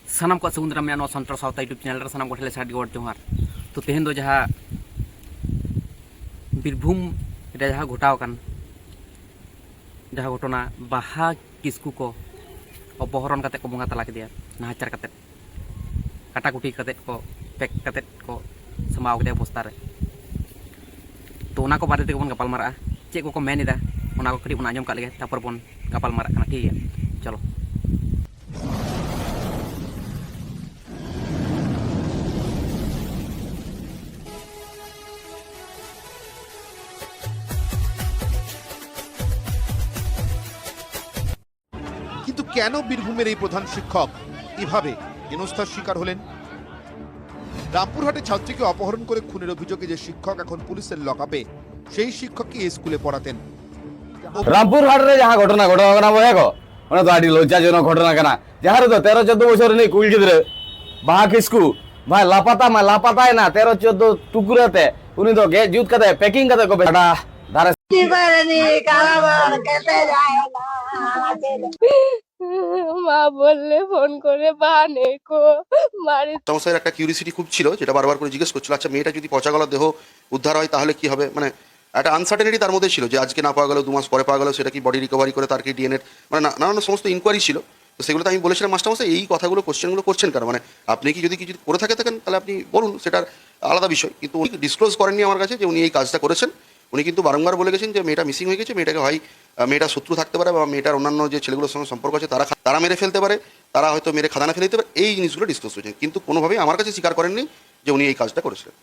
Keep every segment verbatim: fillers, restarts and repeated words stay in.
ᱥᱟᱱᱟᱢ ᱠᱚᱣᱟᱜ ᱥᱟᱹᱜᱩᱱ ᱫᱟᱨᱟᱢ ᱢᱮᱱᱟᱜᱼᱟ ᱱᱚᱣᱟ ᱥᱟᱱᱛᱟᱲ ᱥᱟᱶᱛᱟ YouTube ᱪᱮᱱᱮᱞ ᱨᱮ᱾ ᱥᱟᱱᱟᱢ ᱠᱚ ᱴᱷᱮᱱ ᱞᱮ ᱥᱟᱹᱨᱤ ᱜᱚᱰ ᱡᱚᱦᱟᱨ᱾ ᱛᱚ, ᱛᱮᱦᱮᱧ ᱫᱚ ᱡᱟᱦᱟᱸ ᱵᱤᱨᱵᱷᱩᱢ ᱨᱮ ᱡᱟᱦᱟᱸ ᱜᱷᱚᱴᱟᱣ ᱟᱠᱟᱱ, ᱡᱟᱦᱟᱸ ᱜᱷᱚᱴᱚᱱᱟ, ᱵᱟᱦᱟ ᱠᱤᱥᱠᱩ ᱠᱚ ᱚᱯᱚᱦᱚᱨᱚᱱ ᱠᱟᱛᱮ ᱠᱚ ᱵᱚᱸᱜᱟ ᱛᱟᱞᱟ ᱠᱮᱫᱮᱭᱟ, ᱱᱟᱦᱟᱪᱟᱨ ᱠᱟᱛᱮ, ᱠᱟᱴᱟᱠᱩᱴᱤ ᱠᱟᱛᱮ ᱠᱚ ᱯᱮᱠ ᱠᱟᱛᱮ ᱠᱚ ᱥᱟᱢᱵᱟᱣ ᱠᱮᱫᱮᱭᱟ ᱵᱚᱥᱛᱟ ᱨᱮ᱾ ᱛᱚ, ᱚᱱᱟ ᱠᱚ ᱵᱟᱨᱮ ᱛᱮᱜᱮ ᱵᱚᱱ ᱜᱟᱯᱟᱞ ᱢᱟᱨᱟᱜᱼᱟ᱾ ᱪᱮᱫ ᱠᱚᱠᱚ ᱢᱮᱱ ᱮᱫᱟ, ᱚᱱᱟ ᱠᱚ ᱠᱟᱹᱴᱤᱡ ᱵᱚᱱ ᱟᱸᱡᱚᱢ ᱠᱟᱜ ᱞᱮᱜᱮ, ᱛᱟᱨᱯᱚᱨ ᱵᱚᱱ ᱜᱟᱯᱟᱞ ᱢᱟᱨᱟᱜ ᱠᱟᱱᱟ, ᱴᱷᱤᱠ ᱜᱮᱭᱟ? ᱪᱚᱞᱚ᱾ কিন্তু কেন বীরভূমের এই প্রধান শিক্ষক এভাবে হেনস্থার শিকার হলেন? রামপুরহাটে ছাত্রীকে অপহরণ করে খুনের অভিযোগে যে শিক্ষক এখন পুলিশের লকআপে, সেই শিক্ষক কি এই স্কুলে পড়াতেন? রামপুরহাট ᱨᱮ ᱡᱟᱦᱟᱸ ᱜᱷᱚᱴᱚᱱᱟ ᱜᱷᱚᱴᱟᱣ ᱠᱟᱱᱟ ᱵᱚᱭᱦᱟ ᱠᱚ, ᱚᱱᱟ ᱫᱚ ᱟᱹᱰᱤ ᱞᱚᱡᱡᱟᱡᱚᱱᱚᱠ ᱜᱷᱚᱴᱚᱱᱟ ᱠᱟᱱᱟ᱾ ᱡᱟᱦᱟᱸ ᱨᱮᱫᱚ ᱛᱮᱨᱚ ᱪᱳᱫᱽᱫᱳ ᱵᱚᱪᱷᱚᱨ ᱨᱤᱱᱤᱡ ᱠᱩᱲᱤ ᱜᱤᱫᱽᱨᱟᱹ ᱵᱟᱦᱟ ᱠᱤᱥᱠᱩ ᱵᱷᱟᱭ ᱞᱟᱯᱟᱛᱟ ᱢᱟᱭ ᱞᱟᱯᱟᱛᱟᱭᱮᱱᱟ, ᱛᱮᱨᱚ ᱪᱳᱫᱽᱫᱳ ᱴᱩᱠᱨᱟᱹ ᱛᱮ ᱩᱱᱤ ᱫᱚ ᱜᱮᱫ ᱡᱩᱛ ᱠᱟᱛᱮ ᱯᱮᱠᱤᱝ ᱠᱟᱛᱮ ᱠᱚ ᱵᱷᱮᱡᱟ ᱫᱷᱟᱨᱮ ᱢᱟ ᱵᱚᱞᱞᱮ ᱯᱷᱳᱱ ᱠᱚᱨᱮ ᱵᱟᱦᱟᱱᱮ ᱠᱚ ᱢᱟᱨᱮ। মাস্টারমশাইয়ের একটা কিউরিসিটি খুব ছিল, যেটা বারবার করে জিজ্ঞেস করছিল, "আচ্ছা, মেয়েটা যদি পচা গলা দেহ উদ্ধার হয়, তাহলে কি হবে?" মানে, একটা আনসার্টেনিটি তার মধ্যে ছিল যে আজকে না পাওয়া গেল, দু মাস পরে পাওয়া গেল, সেটা কি বডি রিকভারি করে তার কি ডিএনএ, মানে, না-, নানান সমস্ত ইনকোয়ারি ছিল। তো সেগুলো তো আমি বলেছিলাম, "মাস্টারমশাই, এই কথাগুলো, কোশ্চেনগুলো করছেন কেন? মানে, আপনি কি যদি কিছু করে থাকে থাকেন, তাহলে আপনি বলুন, সেটার আলাদা বিষয়।" কিন্তু উনি ডিসক্লোজ করেননি আমার কাছে যে উনি এই কাজটা করেছেন। উনি কিন্তু বারংবার বলে গেছেন যে মেয়েটা মিসিং হয়ে গেছে, মেয়েটাকে হয়, আহ, মেয়েটার শত্রু থাকতে পারে বা মেয়েটার অন্যান্য যে ছেলেগুলোর সঙ্গে সম্পর্ক আছে, তারা খা-, তারা মেরে ফেলতে পারে, তারা হয়তো মেরে খাদানে ফেলে দিতে পারে, এই জিনিসগুলো ডিসক্লোজ হয়েছে। কিন্তু কোনোভাবেই আমার কাছে স্বীকার করেননি যে উনি এই কাজটা করেছিলেন।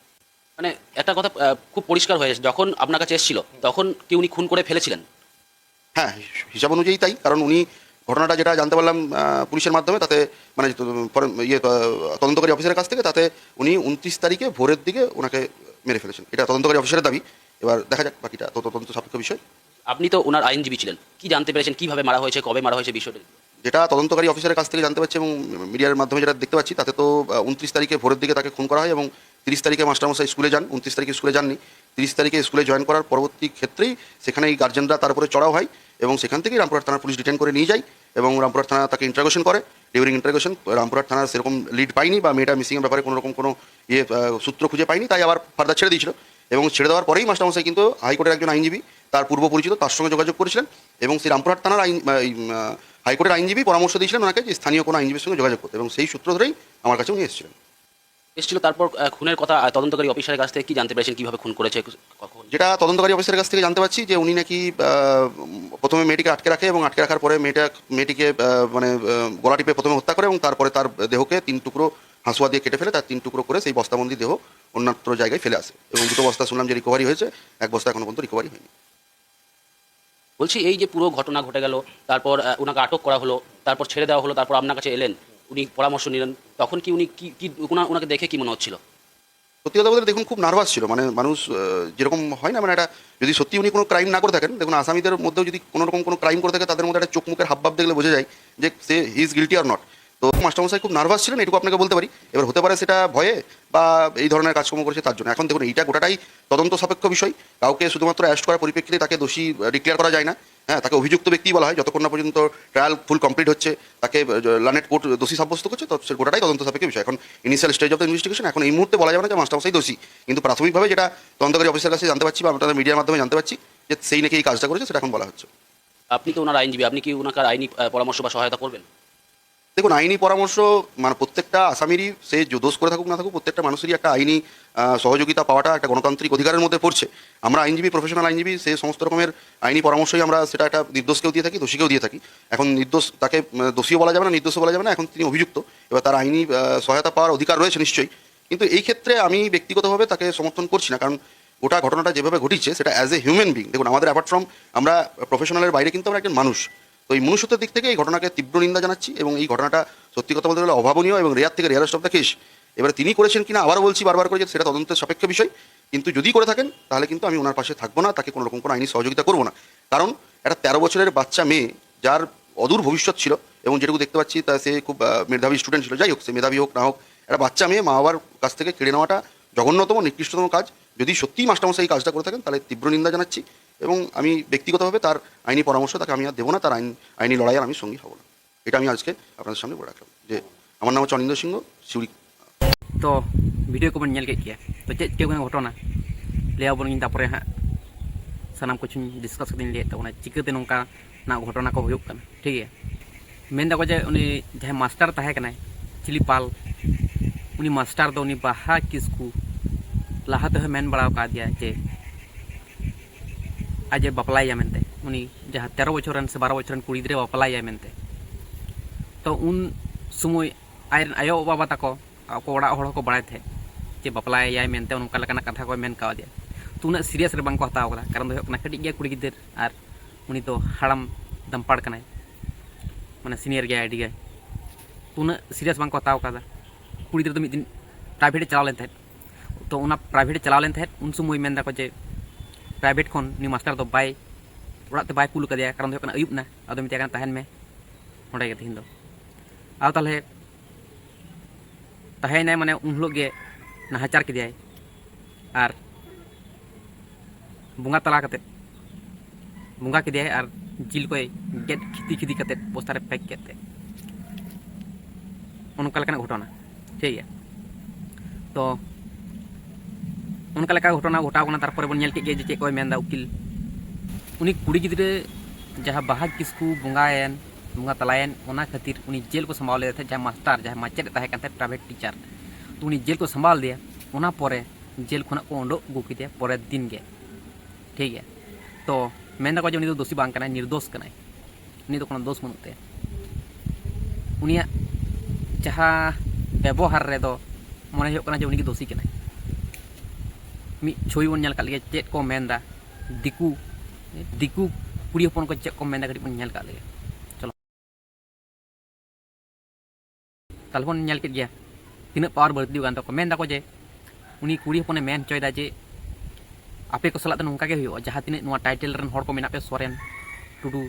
মানে, একটা কথা, আহ, খুব পরিষ্কার হয়ে এসেছে, যখন আপনার কাছে এসেছিল, তখন কি উনি খুন করে ফেলেছিলেন? হ্যাঁ, হিস-, হিসাব অনুযায়ী তাই, কারণ উনি ঘটনাটা যেটা জানতে পারলাম, আহ, পুলিশের মাধ্যমে, তাতে, মানে, তো, পরে, ইয়ে, তো, তদন্তকারী অফিসারের কাছ থেকে, তাতে উনি ঊনত্রিশ তারিখে ভোরের দিকে ওনাকে মেরে ফেলেছেন, এটা তদন্তকারী অফিসারের দাবি। এবার দেখা যাক বাকিটা, তো তদন্ত সাপেক্ষ বিষয়। আপনি তো ওনার আইনজীবী ছিলেন, কি জানতে পেরেছেন, কিভাবে মারা হয়েছে, কবে মারা হয়েছে বিষয়টা? যেটা তদন্তকারী অফিসারের কাছ থেকে জানতে পারছি এবং মিডিয়ার মাধ্যমে যেটা দেখতে পাচ্ছি, তাতে তো, আহ, ঊনত্রিশ তারিখে ভোরের দিকে তাকে খুন করা হয় এবং তিরিশ তারিখে মাস্টারমশাই স্কুলে যান, ঊনত্রিশ তারিখে স্কুলে যাননি, তিরিশ তারিখে স্কুলে জয়েন করার পরবর্তী ক্ষেত্রেই সেখানে এই গার্জেনরা তার উপরে চড়াও হয় এবং সেখান থেকেই রামপুরহাট থানার পুলিশ ডিটেইন করে নিয়ে যায় এবং রামপুরহাট থানা তাকে ইন্টারোগেশন করে। ডিউরিং ইন্টারোগেশন রামপুরহাট থানা সেরকম লিড পায়নি বা মেয়েটা মিসিংয়ের ব্যাপারে কোনো রকম কোনো ইয়ে আহ, সূত্র খুঁজে পায়নি, তাই আবার ফার্দার ছেড়ে দিয়েছিল। এবং ছেড়ে দেওয়ার পরেই মাস্টারমশাই কিন্তু হাইকোর্টের একজন আইনজীবী, তার পূর্ব পরিচিত, তার সঙ্গে যোগাযোগ করেছিলেন এবং সেই রামপুরহাট থানার আইন আহ, এই, আহ, হাইকোর্টের আইনজীবী পরামর্শ দিয়েছিলেন ওনাকে যে স্থানীয় কোনো আইনজীবীর সঙ্গে যোগাযোগ করতে, এবং সেই সূত্র ধরেই আমার কাছে উনি এসেছিলেন। এসেছিল, তারপর আহ, খুনের কথা আহ, তদন্তকারী অফিসারের কাছ থেকে কি জানতে পেরেছেন, কিভাবে খুন করেছে, কখন? যেটা তদন্তকারী অফিসারের কাছ থেকে জানতে পারছি যে উনি নাকি আহ, উম, প্রথমে মেয়েটিকে আটকে রাখে এবং আটকে রাখার পরে মেয়েটা মেয়েটিকে আহ, মানে আহ, গলা টিপে প্রথমে হত্যা করে এবং তারপরে তার দেহকে তিন টুকরো হাঁসুয়া দিয়ে কেটে ফেলে তার তিন টুকরো করে সেই বস্তাবন্দি দেহ অন্যত্র জায়গায় ফেলে আসে এবং দুটো বস্তা শুনলাম যে রিকভারি হয়েছে, এক বস্তা এখনো পর্যন্ত রিকভারি হয়নি। বলছি, এই যে পুরো ঘটনা ঘটে গেল, তারপর আহ, ওনাকে আটক করা হলো, তারপর ছেড়ে দেওয়া হলো, তারপর আপনার কাছে এলেন, উনি পরামর্শ নিলেন, তখন কি উনি কি কি ওনা- ওনাকে দেখে কি মনে হচ্ছিল? সত্যি কথা বলতে দেখুন, খুব নার্ভাস ছিল। মানে মানুষ আহ, যেরকম হয় না, মানে একটা যদি সত্যি উনি কোনো ক্রাইম না করে থাকেন, দেখুন আসামিদের মধ্যেও যদি কোনো রকম কোনো ক্রাইম করে থাকে, তাদের মধ্যে একটা চোখ মুখের হাবভাব দেখলে বোঝা যায় যে সে he is guilty or not. তো মাস্টারমশাই খুব নার্ভাস ছিলেন, এটুকু আপনাকে বলতে পারি। এবার হতে পারে সেটা ভয়ে বা এই ধরনের কাজকর্ম করেছে তার জন্য। এখন দেখুন, এইটা গোটাটাই তদন্ত সাপেক্ষ বিষয়। কাউকে শুধুমাত্র অ্যারেস্ট করার পরিপ্রেক্ষিতে তাকে দোষী ডিক্লেয়ার করা যায় না। হ্যাঁ, তাকে অভিযুক্ত ব্যক্তি বলা হয় যতক্ষণ না পর্যন্ত ট্রায়াল ফুল কমপ্লিট হচ্ছে, তাকে লার্নেড কোর্ট দোষী সাব্যস্ত করছে। তো সে গোটাটাই তদন্ত সাপেক্ষ বিষয়। এখন initial stage of the investigation, এখন এই মুহূর্তে বলা যাবে না যে মাস্টারমশাই দোষী, কিন্তু প্রাথমিকভাবে যেটা তদন্তকারী অফিসারের কাছে জানতে পারছি বা আপনাদের মিডিয়ার মাধ্যমে জানতে পারছি যে সেই নাকি এই কাজটা করেছে, সেটা এখন বলা হচ্ছে। আপনি তো ওনার আইনজীবী, আপনি কি ওনাকে আইনি আহ, পরামর্শ বা সহায়তা করবেন? দেখুন, আইনি পরামর্শ মানে প্রত্যেকটা আসামিরই, সে যে দোষ করে থাকুক না থাকুক, প্রত্যেকটা মানুষেরই একটা আইনি আহ, সহযোগিতা পাওয়াটা একটা গণতান্ত্রিক অধিকারের মধ্যে পড়ছে। আমরা আইনজীবী, প্রফেশনাল আইনজীবী, সেই সমস্ত রকমের আইনি পরামর্শই আমরা সেটা একটা নির্দোষকেও দিয়ে থাকি, দোষীকেও দিয়ে থাকি। এখন নির্দোষ তাকে উম, দোষীও বলা যাবে না, নির্দোষও বলা যাবে না, এখন তিনি অভিযুক্ত। এবার তার আইনি আহ, সহায়তা পাওয়ার অধিকার রয়েছে নিশ্চয়ই, কিন্তু এই ক্ষেত্রে আমি ব্যক্তিগতভাবে তাকে সমর্থন করছি না। কারণ গোটা ঘটনাটা যেভাবে ঘটিছে, সেটা অ্যাজ এ হিউম্যান বিং, দেখুন, আমাদের অ্যাপার্ট ফ্রম আমরা প্রফেশনালের বাইরে কিন্তু আমরা একজন মানুষ। তো এই মনুষ্যত্বের দিক থেকে এই ঘটনাকে তীব্র নিন্দা জানাচ্ছি এবং এই ঘটনাটা সত্যি কথা বলতে গেলে অভাবনীয় এবং রেয়ার থেকে রেয়ারেস্ট অফ দ্য কেস। এবারে তিনি করেছেন কিনা, আবারও বলছি বারবার করে যে সেটা তদন্তের সাপেক্ষ বিষয়, কিন্তু যদি করে থাকেন তাহলে কিন্তু আমি ওনার পাশে থাকবো না, তাকে কোনো রকম কোনো আইনি সহযোগিতা করবো না। কারণ একটা তেরো বছরের বাচ্চা মেয়ে, যার অদূর ভবিষ্যৎ ছিল এবং যেটুকু দেখতে পাচ্ছি তা সে খুব আহ, মেধাবী স্টুডেন্ট ছিল, যাই হোক, সে মেধাবী হোক না হোক, একটা বাচ্চা মেয়ে মা বাবার কাছ থেকে কেড়ে নেওয়াটা জঘন্যতম নিকৃষ্টতম কাজ। যদি সত্যিই মাস্টারমশাই এই কাজটা করে থাকেন তাহলে তীব্র নিন্দা জানাচ্ছি। এবং আমি ব্যক্তিগতভাবে তার আইনি পরামর্শ তাকে আমি আর দেবো না, তার আইন, আইনি লড়াইয়ে আমি সঙ্গী হব না। এটা আমি আজকে আপনাদের সামনে বলে রাখলাম যে আমার নাম হচ্ছে অনিন্দ্য সিংহ, সিউড়ি। তো ভিডিও ᱠᱚᱵᱚᱱ ᱧᱮᱞ ᱠᱮᱫ ᱜᱮᱭᱟ, ᱛᱚ ᱪᱮᱫ ᱪᱤᱠᱟᱹ ᱠᱟᱱᱟ ᱜᱷᱚᱴᱚᱱᱟ ᱞᱟᱹᱭ ᱟᱵᱚᱱ ᱜᱤᱧ, ᱛᱟᱨᱯᱚᱨᱮ ᱦᱟᱸᱜ ᱥᱟᱱᱟᱢ ᱠᱤᱪᱷᱩᱧ ᱰᱤᱥᱠᱟᱥ ᱠᱟᱛᱮᱧ ᱞᱟᱹᱭᱮᱫ ᱛᱟᱵᱚᱱᱟ ᱪᱤᱠᱟᱹᱛᱮ ᱱᱚᱝᱠᱟᱱᱟᱜ ᱜᱷᱚᱴᱚᱱᱟ ᱠᱚ ᱦᱩᱭᱩᱜ ᱠᱟᱱᱟ, ᱴᱷᱤᱠ ᱜᱮᱭᱟ᱾ ᱢᱮᱱ ᱫᱟᱠᱚ ᱡᱮ ᱩᱱᱤ ᱡᱟᱦᱟᱸᱭ ᱢᱟᱥᱴᱟᱨ ᱛᱟᱦᱮᱸ ᱠᱟᱱᱟᱭ ᱪᱤᱞᱤ ᱯᱟᱞ, ᱩᱱᱤ ᱢᱟᱥᱴᱟᱨ ᱫᱚ ᱩᱱᱤ ᱵᱟᱦᱟ ᱠᱤᱥᱠᱩ ᱞᱟᱦᱟ ᱛᱮᱦᱚᱸ ᱢᱮᱱ ᱵᱟᱲᱟ ᱟᱠᱟᱫᱮᱭᱟ ᱡᱮ ᱟᱡ ᱮ ᱵᱟᱯᱞᱟᱭᱮᱭᱟ ᱢᱮᱱᱛᱮ, ᱩᱱᱤ ᱡᱟᱦᱟᱸ ᱛᱮᱨᱚ ᱵᱚᱪᱷᱚᱨ ᱨᱮᱱ ᱥᱮ ᱵᱟᱨᱚ ᱵᱚᱪᱷᱚᱨ ᱨᱮᱱ ᱠᱩᱲᱤ ᱜᱤᱫᱽᱨᱟᱹ ᱵᱟᱯᱞᱟᱭᱮᱭᱟ ᱢᱮᱱᱛᱮ᱾ ᱛᱚ ᱩᱱ ᱥᱚᱢᱚᱭ ᱟᱡ ᱨᱮᱱ ᱟᱭᱳ ᱵᱟᱵᱟ ᱛᱟᱠᱚ, ᱟᱠᱚ ᱚᱲᱟᱜ ᱦᱚᱲ ᱦᱚᱸᱠᱚ ᱵᱟᱲᱟᱭ ᱛᱟᱦᱮᱸᱫ ᱡᱮ ᱵᱟᱯᱞᱟᱭᱮᱭᱟᱭ ᱢᱮᱱᱛᱮ, ᱚᱱᱠᱟ ᱞᱮᱠᱟᱱᱟᱜ ᱠᱟᱛᱷᱟ ᱠᱚ ᱢᱮᱱ ᱠᱟᱣᱫᱮᱭᱟ᱾ ᱛᱚ ᱩᱱᱟᱹᱜ ᱥᱤᱨᱤᱭᱟᱥ ᱨᱮ ᱵᱟᱝᱠᱚ ᱦᱟᱛᱟᱣ ᱠᱟᱫᱟ, ᱠᱟᱨᱚᱱ ᱫᱚ ᱦᱩᱭᱩᱜ ᱠᱟᱱᱟ ᱠᱟᱹᱴᱤᱡ ᱜᱮᱭᱟ ᱠᱩᱲᱤ ᱜᱤᱫᱟᱹᱨ ᱟᱨ ᱩᱱᱤ ᱫᱚ ᱦᱟᱲᱟᱢ ᱫᱟᱢᱯᱟᱲ ᱠᱟᱱᱟᱭ, ᱢᱟᱱᱮ ᱥᱤᱱᱤᱭᱟᱨ ᱜᱮᱭᱟᱭ ᱟᱹᱰᱤ ᱜᱮ᱾ ᱛᱚ ᱩᱱᱟᱹᱜ ᱥᱤᱨᱤᱭᱟᱥ ᱵᱟᱝᱠᱚ ᱦᱟᱛᱟᱣ ᱠᱟᱫᱟ᱾ ᱠᱩᱲᱤ ᱜᱤᱫᱽᱨᱟᱹ ᱫᱚ ᱢᱤᱫ ᱫᱤᱱ ᱯᱨᱟᱭᱵᱷᱮᱴ ᱮ ᱪᱟᱞᱟᱣ ᱞᱮᱱ ᱛᱟᱦᱮᱸᱫ᱾ ᱛᱚ ᱚᱱᱟ ᱯᱨᱟᱭᱵᱷᱮᱴ ᱮ ᱪᱟᱞᱟᱣ ᱞᱮᱱ ᱛᱟᱦᱮᱸᱫ, ᱩᱱ ᱥᱚᱢᱚᱭ ᱢᱮᱱ ᱫᱟᱠᱚ ᱡᱮ ᱯᱨᱟᱭᱵᱷᱮᱴ ᱠᱷᱚᱱ ᱩᱱᱤ ᱢᱟᱥᱴᱟᱨ ᱫᱚ ᱵᱟᱭ, ᱚᱲᱟᱜ ᱛᱮ ᱵᱟᱭ ᱠᱩᱞ ᱠᱟᱫᱮᱭᱟ, ᱠᱟᱨᱚᱱ ᱫᱚ ᱦᱩᱭᱩᱜ ᱠᱟᱱᱟ ᱟᱹᱭᱩᱵ ᱮᱱᱟ᱾ ᱟᱫᱚ ᱢᱮᱛᱟᱭ ᱠᱟᱱᱟ ᱛᱟᱦᱮᱱ ᱢᱮ ᱚᱸᱰᱮ ᱜᱮ ᱛᱮᱦᱮᱧ ᱫᱚ᱾ ᱟᱫᱚ ᱛᱟᱦᱚᱞᱮ ᱛᱟᱦᱮᱸᱭᱮᱱᱟᱭ, ᱢᱟᱱᱮ ᱩᱱ ᱦᱤᱞᱳᱜ ᱜᱮ ᱱᱟᱦᱟᱪᱟᱨ ᱠᱮᱫᱮᱭᱟᱭ᱾ ᱟᱨ ᱵᱚᱸᱜᱟ ᱛᱟᱞᱟ ᱠᱟᱛᱮᱫ, ᱵᱚᱸᱜᱟ ᱠᱮᱫᱮᱭᱟᱭ ᱟᱨ ᱡᱤᱞ ᱠᱚᱭ ᱜᱮᱫ ᱠᱷᱤᱛᱤ ᱠᱷᱤᱛᱤ ᱠᱟᱛᱮᱫ ᱵᱚᱥᱛᱟ ᱨᱮ ᱯᱮᱠ ᱠᱮᱫ ᱛᱮ, ᱚᱱᱠᱟ ᱞᱮᱠᱟᱱᱟᱜ ᱜᱷᱚᱴᱚᱱᱟ, ᱴᱷᱤᱠ ᱜᱮᱭᱟ᱾ ᱛᱚ ᱚᱱᱠᱟ ᱞᱮᱠᱟ ᱜᱷᱚᱴᱚᱱᱟ ᱜᱷᱚᱴᱟᱣ ᱠᱟᱱᱟ᱾ ᱛᱟᱨᱯᱚᱨᱮ ᱵᱚᱱ ᱧᱮᱞ ᱠᱮᱫ ᱜᱮ ᱡᱮ ᱪᱮᱫ ᱠᱚᱭ ᱢᱮᱱᱫᱟ ᱩᱠᱤᱞ᱾ ᱩᱱᱤ ᱠᱩᱲᱤ ᱜᱤᱫᱽᱨᱟᱹ ᱡᱟᱦᱟᱸ ᱵᱟᱦᱟ ᱠᱤᱥᱠᱩ ᱵᱚᱸᱜᱟᱭᱮᱱ, ᱵᱚᱸᱜᱟ ᱛᱟᱞᱟᱭᱮᱱ, ᱚᱱᱟ ᱠᱷᱟᱹᱛᱤᱨ ᱩᱱᱤ ᱡᱮᱞ ᱠᱚ ᱥᱟᱢᱵᱟᱣ ᱞᱮᱫᱮ ᱛᱟᱦᱮᱸᱫ, ᱡᱟᱦᱟᱸ ᱢᱟᱥᱴᱟᱨ, ᱡᱟᱦᱟᱸ ᱢᱟᱪᱮᱫ ᱮ ᱛᱟᱦᱮᱸ ᱠᱟᱱ ᱛᱟᱦᱮᱸᱫ, ᱯᱨᱟᱭᱵᱷᱮᱴ ᱴᱤᱪᱟᱨ᱾ ᱛᱚ ᱩᱱᱤ ᱡᱮᱞ ᱠᱚ ᱥᱟᱢᱵᱟᱣ ᱞᱮᱫᱮᱭᱟ, ᱚᱱᱟ ᱯᱚᱨᱮ ᱡᱮᱞ ᱠᱷᱚᱱᱟᱜ ᱠᱚ ᱩᱰᱩᱠ ᱟᱹᱜᱩ ᱠᱮᱫᱮᱭᱟ ᱯᱚᱨᱮᱨ ᱫᱤᱱ ᱜᱮ, ᱴᱷᱤᱠ ᱜᱮᱭᱟ᱾ ᱛᱚ ᱢᱮᱱ ᱫᱟᱠᱚ ᱡᱮ ᱩᱱᱤ ᱫᱚ ᱫᱳᱥᱤ ᱵᱟᱝ ᱠᱟᱱᱟᱭ, ᱱᱤᱨᱫᱳᱥ ᱠᱟᱱᱟᱭ, ᱩᱱᱤ ᱫᱚ ᱠᱳᱱᱳ ᱫᱳᱥ ᱵᱟᱹᱱᱩᱜ ᱛᱟᱭᱟ᱾ ᱩᱱᱤᱭᱟᱜ ᱡᱟᱦᱟᱸ ᱵᱮᱵᱚᱦᱟᱨ ᱨᱮᱫᱚ ᱢᱚᱱᱮ ᱦᱩᱭᱩᱜ ᱠᱟᱱᱟ ᱡᱮ ᱩᱱᱤᱜᱮ ᱫᱳᱥᱤ ᱠᱟᱱᱟᱭ᱾ ᱢᱤᱫ ᱪᱷᱚᱵᱤ ᱵᱚᱱ ᱧᱮᱞ ᱠᱟᱜ ᱞᱮᱜᱮ, ᱪᱮᱫ ᱠᱚ ᱢᱮᱱᱫᱟ ᱫᱤᱠᱩ, ᱫᱤᱠᱩ ᱠᱩᱲᱤ ᱦᱚᱯᱚᱱ ᱠᱚ ᱪᱮᱫ ᱠᱚ ᱢᱮᱱᱫᱟ, ᱠᱟᱹᱴᱤᱡ ᱵᱚᱱ ᱧᱮᱞ ᱠᱟᱜ ᱞᱮᱜᱮ᱾ ᱪᱚᱞᱚ, ᱛᱟᱦᱞᱮ ᱵᱚᱱ ᱧᱮᱞ ᱠᱮᱫ ᱜᱮᱭᱟ ᱛᱤᱱᱟᱹᱜ ᱯᱟᱣᱟᱨ ᱵᱟᱹᱲᱛᱤ ᱟᱠᱟᱱ ᱛᱟᱠᱚ᱾ ᱢᱮᱱ ᱫᱟᱠᱚ ᱡᱮ ᱩᱱᱤ ᱠᱩᱲᱤ ᱦᱚᱯᱚᱱᱮ ᱢᱮᱱ ᱦᱚᱪᱚᱭᱮᱫᱟ ᱡᱮ ᱟᱯᱮ ᱠᱚ ᱥᱟᱞᱟᱜ ᱫᱚ ᱱᱚᱝᱠᱟ ᱜᱮ ᱦᱩᱭᱩᱜᱼᱟ, ᱡᱟᱦᱟᱸ ᱛᱤᱱᱟᱹᱜ ᱱᱚᱣᱟ ᱴᱟᱭᱴᱮᱞ ᱨᱮᱱ ᱦᱚᱲ ᱠᱚ ᱢᱮᱱᱟᱜ ᱯᱮ, ᱥᱚᱨᱮᱱ, ᱴᱩᱰᱩ,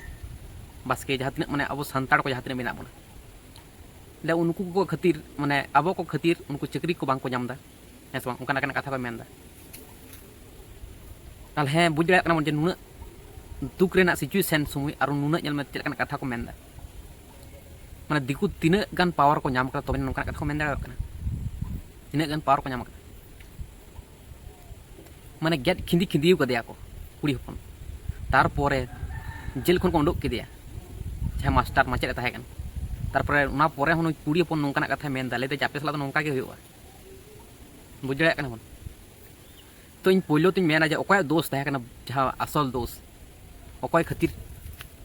ᱵᱟᱥᱠᱮ, ᱡᱟᱦᱟᱸ ᱛᱤᱱᱟᱹᱜ ᱢᱟᱱᱮ ᱟᱵᱚ ᱥᱟᱱᱛᱟᱲ ᱠᱚ ᱡᱟᱦᱟᱸ ᱛᱤᱱᱟᱹᱜ ᱢᱮᱱᱟᱜ ᱵᱚᱱᱟ, ᱞᱮ ᱩᱱᱠᱩ ᱠᱚ ᱠᱷᱟᱹᱛᱤᱨ, ᱢᱟᱱᱮ ᱟᱵᱚ ᱠᱚ ᱠᱷᱟᱹᱛᱤᱨ ᱩᱱᱠᱩ ᱪᱟᱹᱠᱨᱤ ᱠᱚ ᱵᱟᱝ ᱠᱚ ᱧᱟᱢ ᱮᱫᱟ, ᱦᱮᱸ ᱥᱮ ᱵᱟᱝ? ᱚᱱᱠᱟᱱᱟᱜ ᱠᱟᱱᱟ ᱠᱟᱛᱷᱟ ᱠᱚ ᱢᱮᱱ ᱮᱫᱟ᱾ ᱛᱟᱦᱚᱞᱮ ᱦᱮᱸ, ᱵᱩᱡᱽ ᱫᱟᱲᱮᱭᱟᱜ ᱠᱟᱱᱟ ᱵᱚᱱ ᱡᱮ ᱱᱩᱱᱟᱹᱜ ᱫᱩᱠ ᱨᱮᱱᱟᱜ ᱥᱤᱪᱩᱭᱮᱥᱚᱱ ᱥᱚᱢᱚᱭ ᱟᱨ ᱱᱩᱱᱟᱹᱜ, ᱧᱮᱞ ᱢᱮ ᱪᱮᱫ ᱞᱮᱠᱟᱱᱟᱜ ᱠᱟᱛᱷᱟ ᱠᱚ ᱢᱮᱱᱫᱟ᱾ ᱢᱟᱱᱮ ᱫᱤᱠᱩ ᱛᱤᱱᱟᱹᱜ ᱜᱟᱱ ᱯᱟᱣᱟᱨ ᱠᱚ ᱧᱟᱢ ᱠᱟᱫᱟ, ᱛᱚᱵᱮ ᱱᱚᱝᱠᱟᱱᱟᱜ ᱠᱟᱛᱷᱟ ᱠᱚ ᱢᱮᱱ ᱫᱟᱲᱮᱭᱟᱜ ᱠᱟᱱᱟ᱾ ᱛᱤᱱᱟᱹᱜ ᱜᱟᱱ ᱯᱟᱣᱟᱨ ᱠᱚ ᱧᱟᱢ ᱠᱟᱫᱟ᱾ ᱢᱟᱱᱮ ᱜᱮᱫ ᱠᱷᱤᱸᱫᱤ ᱠᱷᱤᱸᱫᱤᱭ ᱠᱟᱫᱮᱭᱟ ᱠᱚ ᱠᱩᱲᱤ ᱦᱚᱯᱚᱱ᱾ ᱛᱟᱨᱯᱚᱨᱮ ᱡᱮᱞ ᱠᱷᱚᱱ ᱠᱚ ᱩᱰᱩᱠ ᱠᱮᱫᱮᱭᱟ, ᱡᱟᱦᱟᱸᱭ ᱢᱟᱥᱴᱟᱨ ᱢᱟᱪᱮᱫ ᱮ ᱛᱟᱦᱮᱸ ᱠᱟᱱᱟ᱾ ᱛᱟᱨᱯᱚᱨᱮ ᱚᱱᱟ ᱯᱚᱨᱮ ᱦᱚᱸ ᱱᱩᱭ ᱠᱩᱲᱤ ᱦᱚᱯᱚᱱ ᱱᱚᱝᱠᱟᱱᱟᱜ ᱠᱟᱛᱷᱟᱭ ᱢᱮᱱᱫᱟ, ᱞᱟᱹᱭᱫᱟ ᱡᱮ ᱟᱯᱮ ᱥᱟᱞᱟᱜ ᱫᱚ ᱱᱚᱝᱠᱟ ᱜᱮ ᱦᱩᱭᱩᱜᱼᱟ᱾ ᱵᱩᱡᱽ ᱫᱟᱲᱮᱭᱟᱜ ᱠᱟᱱᱟ ᱵᱚᱱ? ᱛᱚ ᱤᱧ ᱯᱳᱭᱞᱳ ᱛᱤᱧ ᱢᱮᱱᱟ ᱡᱮ ᱚᱠᱚᱭᱟᱜ ᱫᱳᱥ ᱛᱟᱦᱮᱸ ᱠᱟᱱᱟ, ᱡᱟᱦᱟᱸ ᱟᱥᱚᱞ ᱫᱳᱥ, ᱚᱠᱚᱭ ᱠᱷᱟᱹᱛᱤᱨ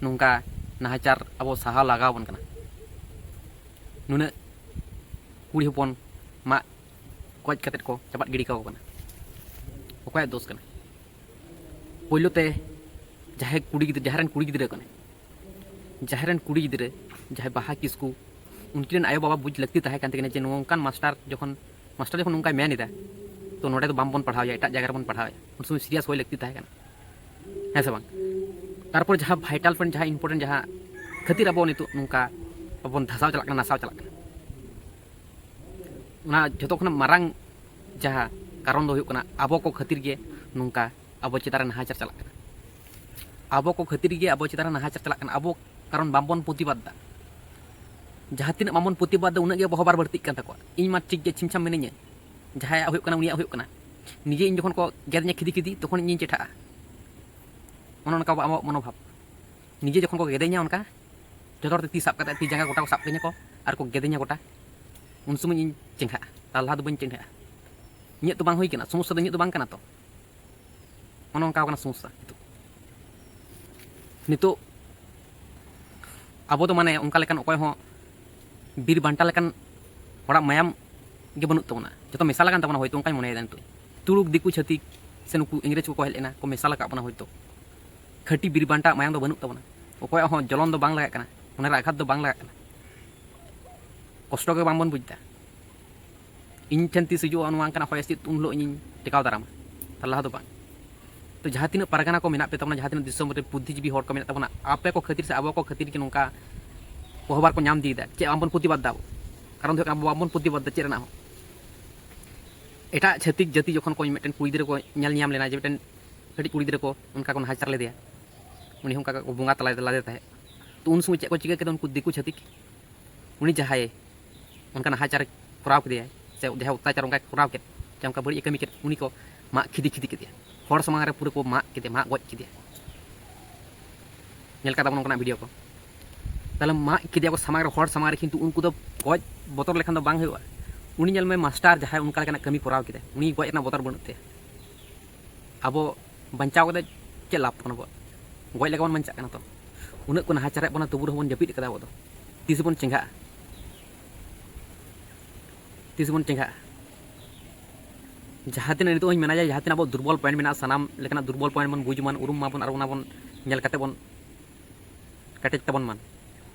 ᱱᱚᱝᱠᱟ ᱱᱟᱦᱟᱪᱟᱨ ᱟᱵᱚ ᱥᱟᱦᱟᱣ ᱞᱟᱜᱟᱣ ᱵᱚᱱ ᱠᱟᱱᱟ? ᱱᱩᱱᱟᱹᱜ ᱠᱩᱲᱤ ᱦᱚᱯᱚᱱ ᱢᱟᱜ ᱜᱚᱡ ᱠᱟᱛᱮᱫ ᱠᱚ ᱪᱟᱯᱟᱫ ᱜᱤᱰᱤ ᱠᱟᱠᱚ ᱠᱟᱱᱟ᱾ ᱚᱠᱚᱭᱟᱜ ᱫᱳᱥ ᱠᱟᱱᱟ? ᱯᱳᱭᱞᱳ ᱛᱮ ᱡᱟᱦᱟᱸᱭ ᱠᱩᱲᱤ ᱜᱤᱫᱽᱨᱟᱹ, ᱡᱟᱦᱟᱸᱭ ᱨᱮᱱ ᱠᱩᱲᱤ ᱜᱤᱫᱽᱨᱟᱹ ᱠᱟᱱᱟᱭ, ᱡᱟᱦᱟᱸᱭ ᱨᱮᱱ ᱠᱩᱲᱤ ᱜᱤᱫᱽᱨᱟᱹ, ᱡᱟᱦᱟᱸᱭ ᱵᱟᱦᱟ ᱠᱤᱥᱠᱩ, ᱩᱱᱠᱤᱱ ᱨᱮᱱ ᱟᱭᱳᱼᱵᱟᱵᱟ ᱵᱩᱡᱽ ᱞᱟᱹᱠᱛᱤ ᱛᱟᱦᱮᱸ ᱠᱟᱱ ᱛᱟᱹᱠᱤᱱᱟ ᱡᱮ ᱱᱚᱝᱠᱟᱱ ᱢᱟᱥᱴᱟᱨ ᱡᱚᱠᱷᱚᱱ, ᱢᱟᱥᱴᱟᱨ ᱡᱚᱠᱷᱚᱱ ᱱᱚᱝᱠᱟᱭ ᱢᱮᱱ ᱮᱫᱟ, ᱛᱚ ᱱᱚᱰᱮ ᱫᱚ ᱵᱟᱝ ᱵᱚᱱ ᱯᱟᱲᱦᱟᱣᱮᱭᱟ, ᱮᱴᱟᱜ ᱡᱟᱭᱜᱟ ᱨᱮᱵᱚᱱ ᱯᱟᱲᱦᱟᱣᱮᱭᱟ᱾ ᱩᱱ ᱥᱚᱢᱚᱭ ᱥᱤᱨᱤᱭᱟᱥ ᱦᱩᱭ ᱞᱟᱹᱠᱛᱤ ᱛᱟᱦᱮᱸ ᱠᱟᱱᱟ, ᱦᱮᱸ ᱥᱮ ᱵᱟᱝ? ᱛᱟᱨᱯᱚᱨ ᱡᱟᱦᱟᱸ ᱵᱷᱟᱭᱴᱟᱞ ᱯᱚᱭᱮᱱᱴ, ᱡᱟᱦᱟᱸ ᱤᱢᱯᱚᱨᱴᱮᱱᱴ, ᱡᱟᱦᱟᱸ ᱠᱷᱟᱹᱛᱤᱨ ᱟᱵᱚ ᱱᱤᱛᱚᱜ ᱱᱚᱝᱠᱟ ᱵᱚᱱ ᱫᱷᱟᱥᱟᱣ ᱪᱟᱞᱟᱜ ᱠᱟᱱᱟ, ᱱᱟᱥᱟᱣ ᱪᱟᱞᱟᱜ ᱠᱟᱱᱟ, ᱚᱱᱟ ᱡᱷᱚᱛᱚ ᱠᱷᱚᱱᱟᱜ ᱢᱟᱨᱟᱝ ᱡᱟᱦᱟᱸ ᱠᱟᱨᱚᱱ ᱫᱚ ᱦᱩᱭᱩᱜ ᱠᱟᱱᱟ ᱟᱵᱚ ᱠᱚ ᱠᱷᱟᱹᱛᱤᱨ ᱜᱮ ᱱᱚᱝᱠᱟ ᱟᱵᱚ ᱪᱮᱛᱟᱱ ᱨᱮ ᱱᱟᱦᱟᱪᱟᱨ ᱪᱟᱞᱟᱜ ᱠᱟᱱᱟ᱾ ᱟᱵᱚ ᱠᱚ ᱠᱷᱟᱹᱛᱤᱨ ᱜᱮ ᱟᱵᱚ ᱪᱮᱛᱟᱱ ᱨᱮ ᱱᱟᱦᱟᱪᱟᱨ ᱪᱟᱞᱟᱜ ᱠᱟᱱᱟ᱾ ᱟᱵᱚ ᱠᱟᱨᱚᱱ ᱵᱟᱝᱵᱚᱱ ᱯᱨᱚᱛᱤᱵᱟᱫ ᱫᱟ᱾ ᱡᱟᱦᱟᱸ ᱛᱤᱱᱟᱹᱜ ᱵᱟᱝᱵᱚᱱ ᱯᱨᱚᱛᱤᱵᱟᱫ ᱫᱟ, ᱩᱱᱟᱹᱜ ᱜᱮ ᱟᱵᱚ ᱦᱚᱵᱟᱨ ᱵᱟᱹᱲᱛᱤᱜ ᱠᱟᱱ ᱛᱟᱠᱚᱣᱟ᱾ ᱤᱧ ᱢᱟ ᱴᱷᱤᱠ ᱜᱮ ᱪᱷᱤᱢ ᱪᱷᱟᱢ ᱢᱤᱱᱟᱹᱧᱟ, ᱡᱟᱦᱟᱸᱭᱟᱜ ᱦᱩᱭᱩᱜ ᱠᱟᱱᱟ ᱩᱱᱤᱭᱟᱜ ᱦᱩᱭᱩᱜ ᱠᱟᱱᱟ᱾ ᱱᱤᱡᱮ ᱤᱧ ᱡᱚᱠᱷᱚᱱ ᱠᱚ ᱜᱮᱫ ᱤᱧᱟ ᱠᱷᱤᱫᱤ ᱠᱷᱤᱫᱤ, ᱛᱚᱠᱷᱚᱱ ᱤᱧᱤᱧ ᱪᱮᱴᱷᱟᱜᱼᱟ᱾ ᱚᱱᱮ ᱚᱱᱠᱟ ᱟᱵᱚᱣᱟᱜ ᱢᱚᱱᱳᱵᱷᱟᱵ᱾ ᱱᱤᱡᱮ ᱡᱚᱠᱷᱚᱱ ᱠᱚ ᱜᱮᱫᱮᱧᱟ ᱚᱱᱠᱟ, ᱡᱚᱛᱚ ᱦᱚᱲ ᱛᱮ ᱛᱤ ᱥᱟᱵ ᱠᱟᱛᱮ, ᱛᱤ ᱡᱟᱸᱜᱟ ᱜᱚᱴᱟ ᱠᱚ ᱥᱟᱵ ᱠᱟᱹᱧᱟ ᱠᱚ ᱟᱨ ᱠᱚ ᱜᱮᱫᱮᱧᱟ ᱜᱚᱴᱟ, ᱩᱱ ᱥᱚᱢᱚᱭ ᱤᱧ ᱪᱮᱸᱜᱷᱟᱜᱼᱟ, ᱛᱟᱨ ᱞᱟᱦᱟ ᱫᱚ ᱵᱟᱹᱧ ᱪᱮᱸᱜᱷᱟᱜᱼᱟ᱾ ᱤᱧᱟᱹᱜ ᱫᱚ ᱵᱟᱝ ᱦᱩᱭ ᱠᱟᱱᱟ, ᱥᱚᱢᱚᱥᱥᱟ ᱫᱚ ᱤᱧᱟᱹᱜ ᱫᱚ ᱵᱟᱝ ᱠᱟᱱᱟ ᱛᱚ᱾ ᱚᱱᱮ ᱚᱱᱠᱟ ᱠᱟᱱᱟ ᱥᱚᱢᱚᱥᱥᱟ ᱱᱤᱛᱚᱜ᱾ ᱱᱤᱛᱚᱜ ᱟᱵᱚ ᱫᱚ ᱢᱟᱱᱮ ᱚᱱᱠᱟ ᱞᱮᱠᱟᱱ ᱚᱠᱚᱭ ᱦᱚᱸ ᱵᱤᱨ ᱵᱟᱱᱴᱟ ᱞᱮᱠᱟᱱ ᱦᱚᱲᱟᱜ ᱢᱟᱭᱟᱢ ᱜᱮ ᱵᱟᱹᱱᱩᱜ ᱛᱟᱵᱚᱱᱟ, ᱡᱚᱛᱚ ᱢᱮᱥᱟ ᱞᱟᱜᱟᱱ ᱛᱟᱵᱚᱱᱟ ᱦᱳᱭᱛᱳ, ᱚᱱᱠᱟᱧ ᱢᱚᱱᱮᱭᱮᱫᱟ ᱱᱤᱛᱚᱜ᱾ ᱛᱩᱲᱩᱠ, ᱫᱤᱠᱩ, ᱪᱷᱟᱹᱛᱤᱠ ᱥᱮ ᱱᱩᱠᱩ ᱤᱝᱨᱮᱡᱽ ᱠᱚᱠᱚ ᱦᱮᱡ ᱞᱮᱱᱟ, ᱠᱚ ᱢᱮᱥᱟ ᱞᱟᱜᱟᱜ ᱵᱚᱱᱟ ᱦᱳᱭᱛᱳ᱾ ᱠᱷᱟᱹᱴᱤ ᱵᱤᱨ ᱵᱟᱱᱴᱟ ᱢᱟᱭᱟᱢ ᱫᱚ ᱵᱟᱹᱱᱩᱜ ᱛᱟᱵᱚᱱᱟ, ᱚᱠᱚᱭᱟᱜ ᱦᱚᱸ ᱡᱚᱞᱚᱱ ᱫᱚ ᱵᱟᱝ ᱞᱟᱜᱟᱜ ᱠᱟᱱᱟ, ᱢᱚᱱᱮᱨᱮ ᱟᱜᱷᱟᱛ ᱫᱚ ᱵᱟᱝ ᱞᱟᱜᱟᱜ ᱠᱟᱱᱟ, ᱠᱚᱥᱴᱚ ᱜᱮ ᱵᱟᱝᱵᱚᱱ ᱵᱩᱡᱽ ᱮᱫᱟ᱾ ᱤᱧ ᱴᱷᱮᱱ ᱛᱤᱥ ᱦᱤᱡᱩᱜᱼᱟ ᱱᱚᱣᱟ ᱚᱱᱠᱟᱱᱟᱜ ᱦᱚᱭ ᱦᱤᱸᱥᱤᱫ, ᱩᱱ ᱦᱤᱞᱳᱜ ᱤᱧᱤᱧ ᱴᱮᱠᱟᱣ ᱫᱟᱨᱟᱢᱟ, ᱛᱟᱨ ᱞᱟᱦᱟ ᱫᱚ ᱵᱟᱝ᱾ ᱛᱚ ᱡᱟᱦᱟᱸ ᱛᱤᱱᱟᱹᱜ ᱯᱟᱨᱜᱟᱱᱟ ᱠᱚ ᱢᱮᱱᱟᱜ ᱯᱮ ᱛᱟᱵᱚᱱᱟ, ᱡᱟᱦᱟᱸ ᱛᱤᱱᱟᱹᱜ ᱫᱤᱥᱚᱢ ᱨᱮ ᱵᱩᱫᱽᱫᱷᱤᱡᱤᱵᱤ ᱦᱚᱲ ᱠᱚ ᱢᱮᱱᱟᱜ ᱛᱟᱵᱚᱱᱟ, ᱟᱯᱮ ᱠᱚ ᱠᱷᱟᱹᱛᱤᱨ ᱥᱮ ᱟᱵᱚ ᱠᱚ ᱠᱷᱟᱹᱛᱤᱨ ᱜᱮ ᱱᱚᱝᱠᱟ ᱠᱚᱦᱚᱵᱟᱨ ᱠᱚ ᱧᱟᱢ ᱤᱫᱤᱭᱮᱫᱟ᱾ ᱪᱮᱫ ᱵᱟᱝᱵᱚᱱ ᱯᱨᱚᱛᱤᱵᱟᱫ ᱫᱟ ᱟᱵᱚ? ᱠᱟᱨᱚᱱ ᱫᱚ ᱦᱩᱭᱩᱜ ᱠᱟᱱᱟ ᱟᱵᱚ ᱵᱟᱵᱚᱱ ᱯᱨᱚᱛᱤᱵᱟᱫ ᱫᱟ ᱪᱮᱫ ᱨᱮᱱᱟᱜ ᱦᱚᱸ᱾ ᱮᱴᱟᱜ ᱪᱷᱟᱹᱛᱤᱠ ᱡᱟᱹᱛᱤ ᱡᱚᱠᱷᱚᱱ ᱠᱚ ᱢᱤᱫᱴᱮᱱ ᱠᱩᱲᱤ ᱜᱤᱫᱽᱨᱟᱹ ᱠᱚ ᱧᱮᱞ ᱧᱟᱢ ᱞᱮᱱᱟ ᱡᱮ ᱢᱤᱫᱴᱮᱱ ᱠᱟᱹᱴᱤᱡ ᱠᱩᱲᱤ ᱜᱤᱫᱽᱨᱟᱹ ᱠᱚ ᱚᱱᱠᱟ ᱠᱚ ᱱᱟᱦᱟᱪᱟᱨ ᱞᱮᱫᱮᱭᱟ, ᱩᱱᱤ ᱦᱚᱸ ᱚᱱᱠᱟ ᱠᱚ ᱵᱚᱸᱜᱟ ᱛᱟᱞᱟ ᱞᱟᱫᱮ ᱛᱟᱦᱮᱸᱫ᱾ ᱛᱚ ᱩᱱ ᱥᱚᱢᱚᱭ ᱪᱮᱫ ᱠᱚ ᱪᱤᱠᱟᱹ ᱠᱮᱫᱟ ᱩᱱᱠᱩ ᱫᱤᱠᱩ ᱪᱷᱟᱹᱛᱤᱠ? ᱩᱱᱤ ᱡᱟᱦᱟᱸᱭ ᱚᱱᱠᱟ ᱱᱟᱦᱟᱪᱟᱨ ᱠᱚᱨᱟᱣ ᱠᱮᱫᱮᱭᱟᱭ, ᱥᱮ ᱡᱟᱦᱟᱸᱭ ᱚᱛᱛᱟᱪᱟᱨ ᱚᱱᱠᱟᱭ ᱠᱚᱨᱟᱣ ᱠᱮᱫ, ᱥᱮ ᱚᱱᱠᱟ ᱵᱟᱹᱲᱤᱡ ᱮ ᱠᱟᱹᱢᱤ ᱠᱮᱫ, ᱩᱱᱤ ᱠᱚ ᱢᱟᱜ ᱠᱷᱤᱫᱤ ᱠᱷᱤᱫᱤ ᱠᱮᱫᱮᱭᱟ᱾ ᱦᱚᱲ ᱥᱟᱢᱟᱝ ᱨᱮ ᱯᱩᱨᱟᱹ ᱠᱚ ᱢᱟᱜ ᱠᱮᱫᱮᱭᱟ, ᱢᱟᱜ ᱜᱚᱡ ᱠᱮᱫᱮᱭᱟ᱾ ᱧᱮᱞ ᱠᱟᱫᱟ ᱵᱚᱱ ᱚᱱᱠᱟᱱᱟᱜ ᱵᱷᱤᱰᱤᱭᱳ ᱠᱚ᱾ ᱛᱟᱦᱞᱮ ᱢᱟᱜ ᱠᱮᱫᱮᱭᱟ ᱠᱚ ᱥᱟᱢᱟᱝ ᱨᱮ, ᱦᱚᱲ ᱥᱟᱢᱟᱝ ᱨᱮ, ᱠᱤᱱᱛᱩ ᱩᱱᱠᱩ ᱫᱚ ᱜᱚᱡ ᱵᱚᱛᱚᱨ ᱞᱮᱠᱷᱟᱱ ᱫᱚ ᱵᱟᱝ ᱦᱩᱭᱩᱜᱼᱟ᱾ ᱩᱱᱤ ᱧᱮᱞ ᱢᱮ ᱢᱟᱥᱴᱟᱨ ᱡᱟᱦᱟᱸᱭ ᱚᱱᱠᱟ ᱞᱮᱠᱟᱱᱟᱜ ᱠᱟᱹᱢᱤ ᱠᱚᱨᱟᱣ ᱠᱮᱫᱟᱭ, ᱩᱱᱤ ᱜᱚᱡ ᱨᱮᱱᱟᱜ ᱵᱚᱛᱚᱨ ᱵᱟᱹᱱᱩᱜ ᱛᱟᱭᱟ᱾ ᱟᱵᱚ ᱵᱟᱧᱪᱟᱣ ᱠᱟᱛᱮ ᱪᱮᱫ ᱞᱟᱵᱷ ᱛᱟᱵᱚᱱ ᱟᱵᱚᱣᱟᱜ? ᱜᱚᱡ ᱞᱮᱠᱟ ᱵᱚᱱ ᱵᱟᱧᱪᱟᱜ ᱠᱟᱱᱟ ᱛᱚ᱾ ᱩᱱᱟᱹᱜ ᱠᱚ ᱱᱟᱦᱟᱪᱟᱨᱮᱫ ᱵᱚᱱᱟ, ᱛᱚᱵᱩ ᱨᱮᱦᱚᱸ ᱵᱚᱱ ᱡᱟᱹᱯᱤᱫ ᱠᱟᱫᱟ ᱟᱵᱚ ᱫᱚ᱾ ᱛᱤᱥ ᱵᱚᱱ ᱪᱮᱸᱜᱷᱟᱜᱼᱟ? ᱛᱤᱥ ᱵᱚᱱ ᱪᱮᱸᱜᱷᱟᱜᱼᱟ? ᱡᱟᱦᱟᱸ ᱛᱤᱱᱟᱹᱜ ᱱᱤᱛᱚᱜ ᱦᱚᱸᱧ ᱢᱮᱱᱟ ᱡᱮ ᱡᱟᱦᱟᱸ ᱛᱤᱱᱟᱹᱜ ᱟᱵᱚ ᱫᱩᱨᱵᱚᱞ ᱯᱚᱭᱮᱱᱴ ᱢᱮᱱᱟᱜᱼᱟ, ᱥᱟᱱᱟᱢ ᱞᱮᱠᱟᱱᱟᱜ ᱫᱩᱨᱵᱚᱞ ᱯᱚᱭᱮᱱᱴ ᱵᱚᱱ ᱵᱩᱡᱽ ᱢᱟᱱ, ᱩᱨᱩᱢ ᱢᱟᱵᱚᱱ ᱟᱨ ᱚᱱᱟ ᱵᱚᱱ ᱧᱮᱞ ᱠᱟᱛᱮ ᱵᱚᱱ ᱠᱮᱴᱮᱡ ᱛᱟᱵᱚᱱ ᱢᱟᱱ᱾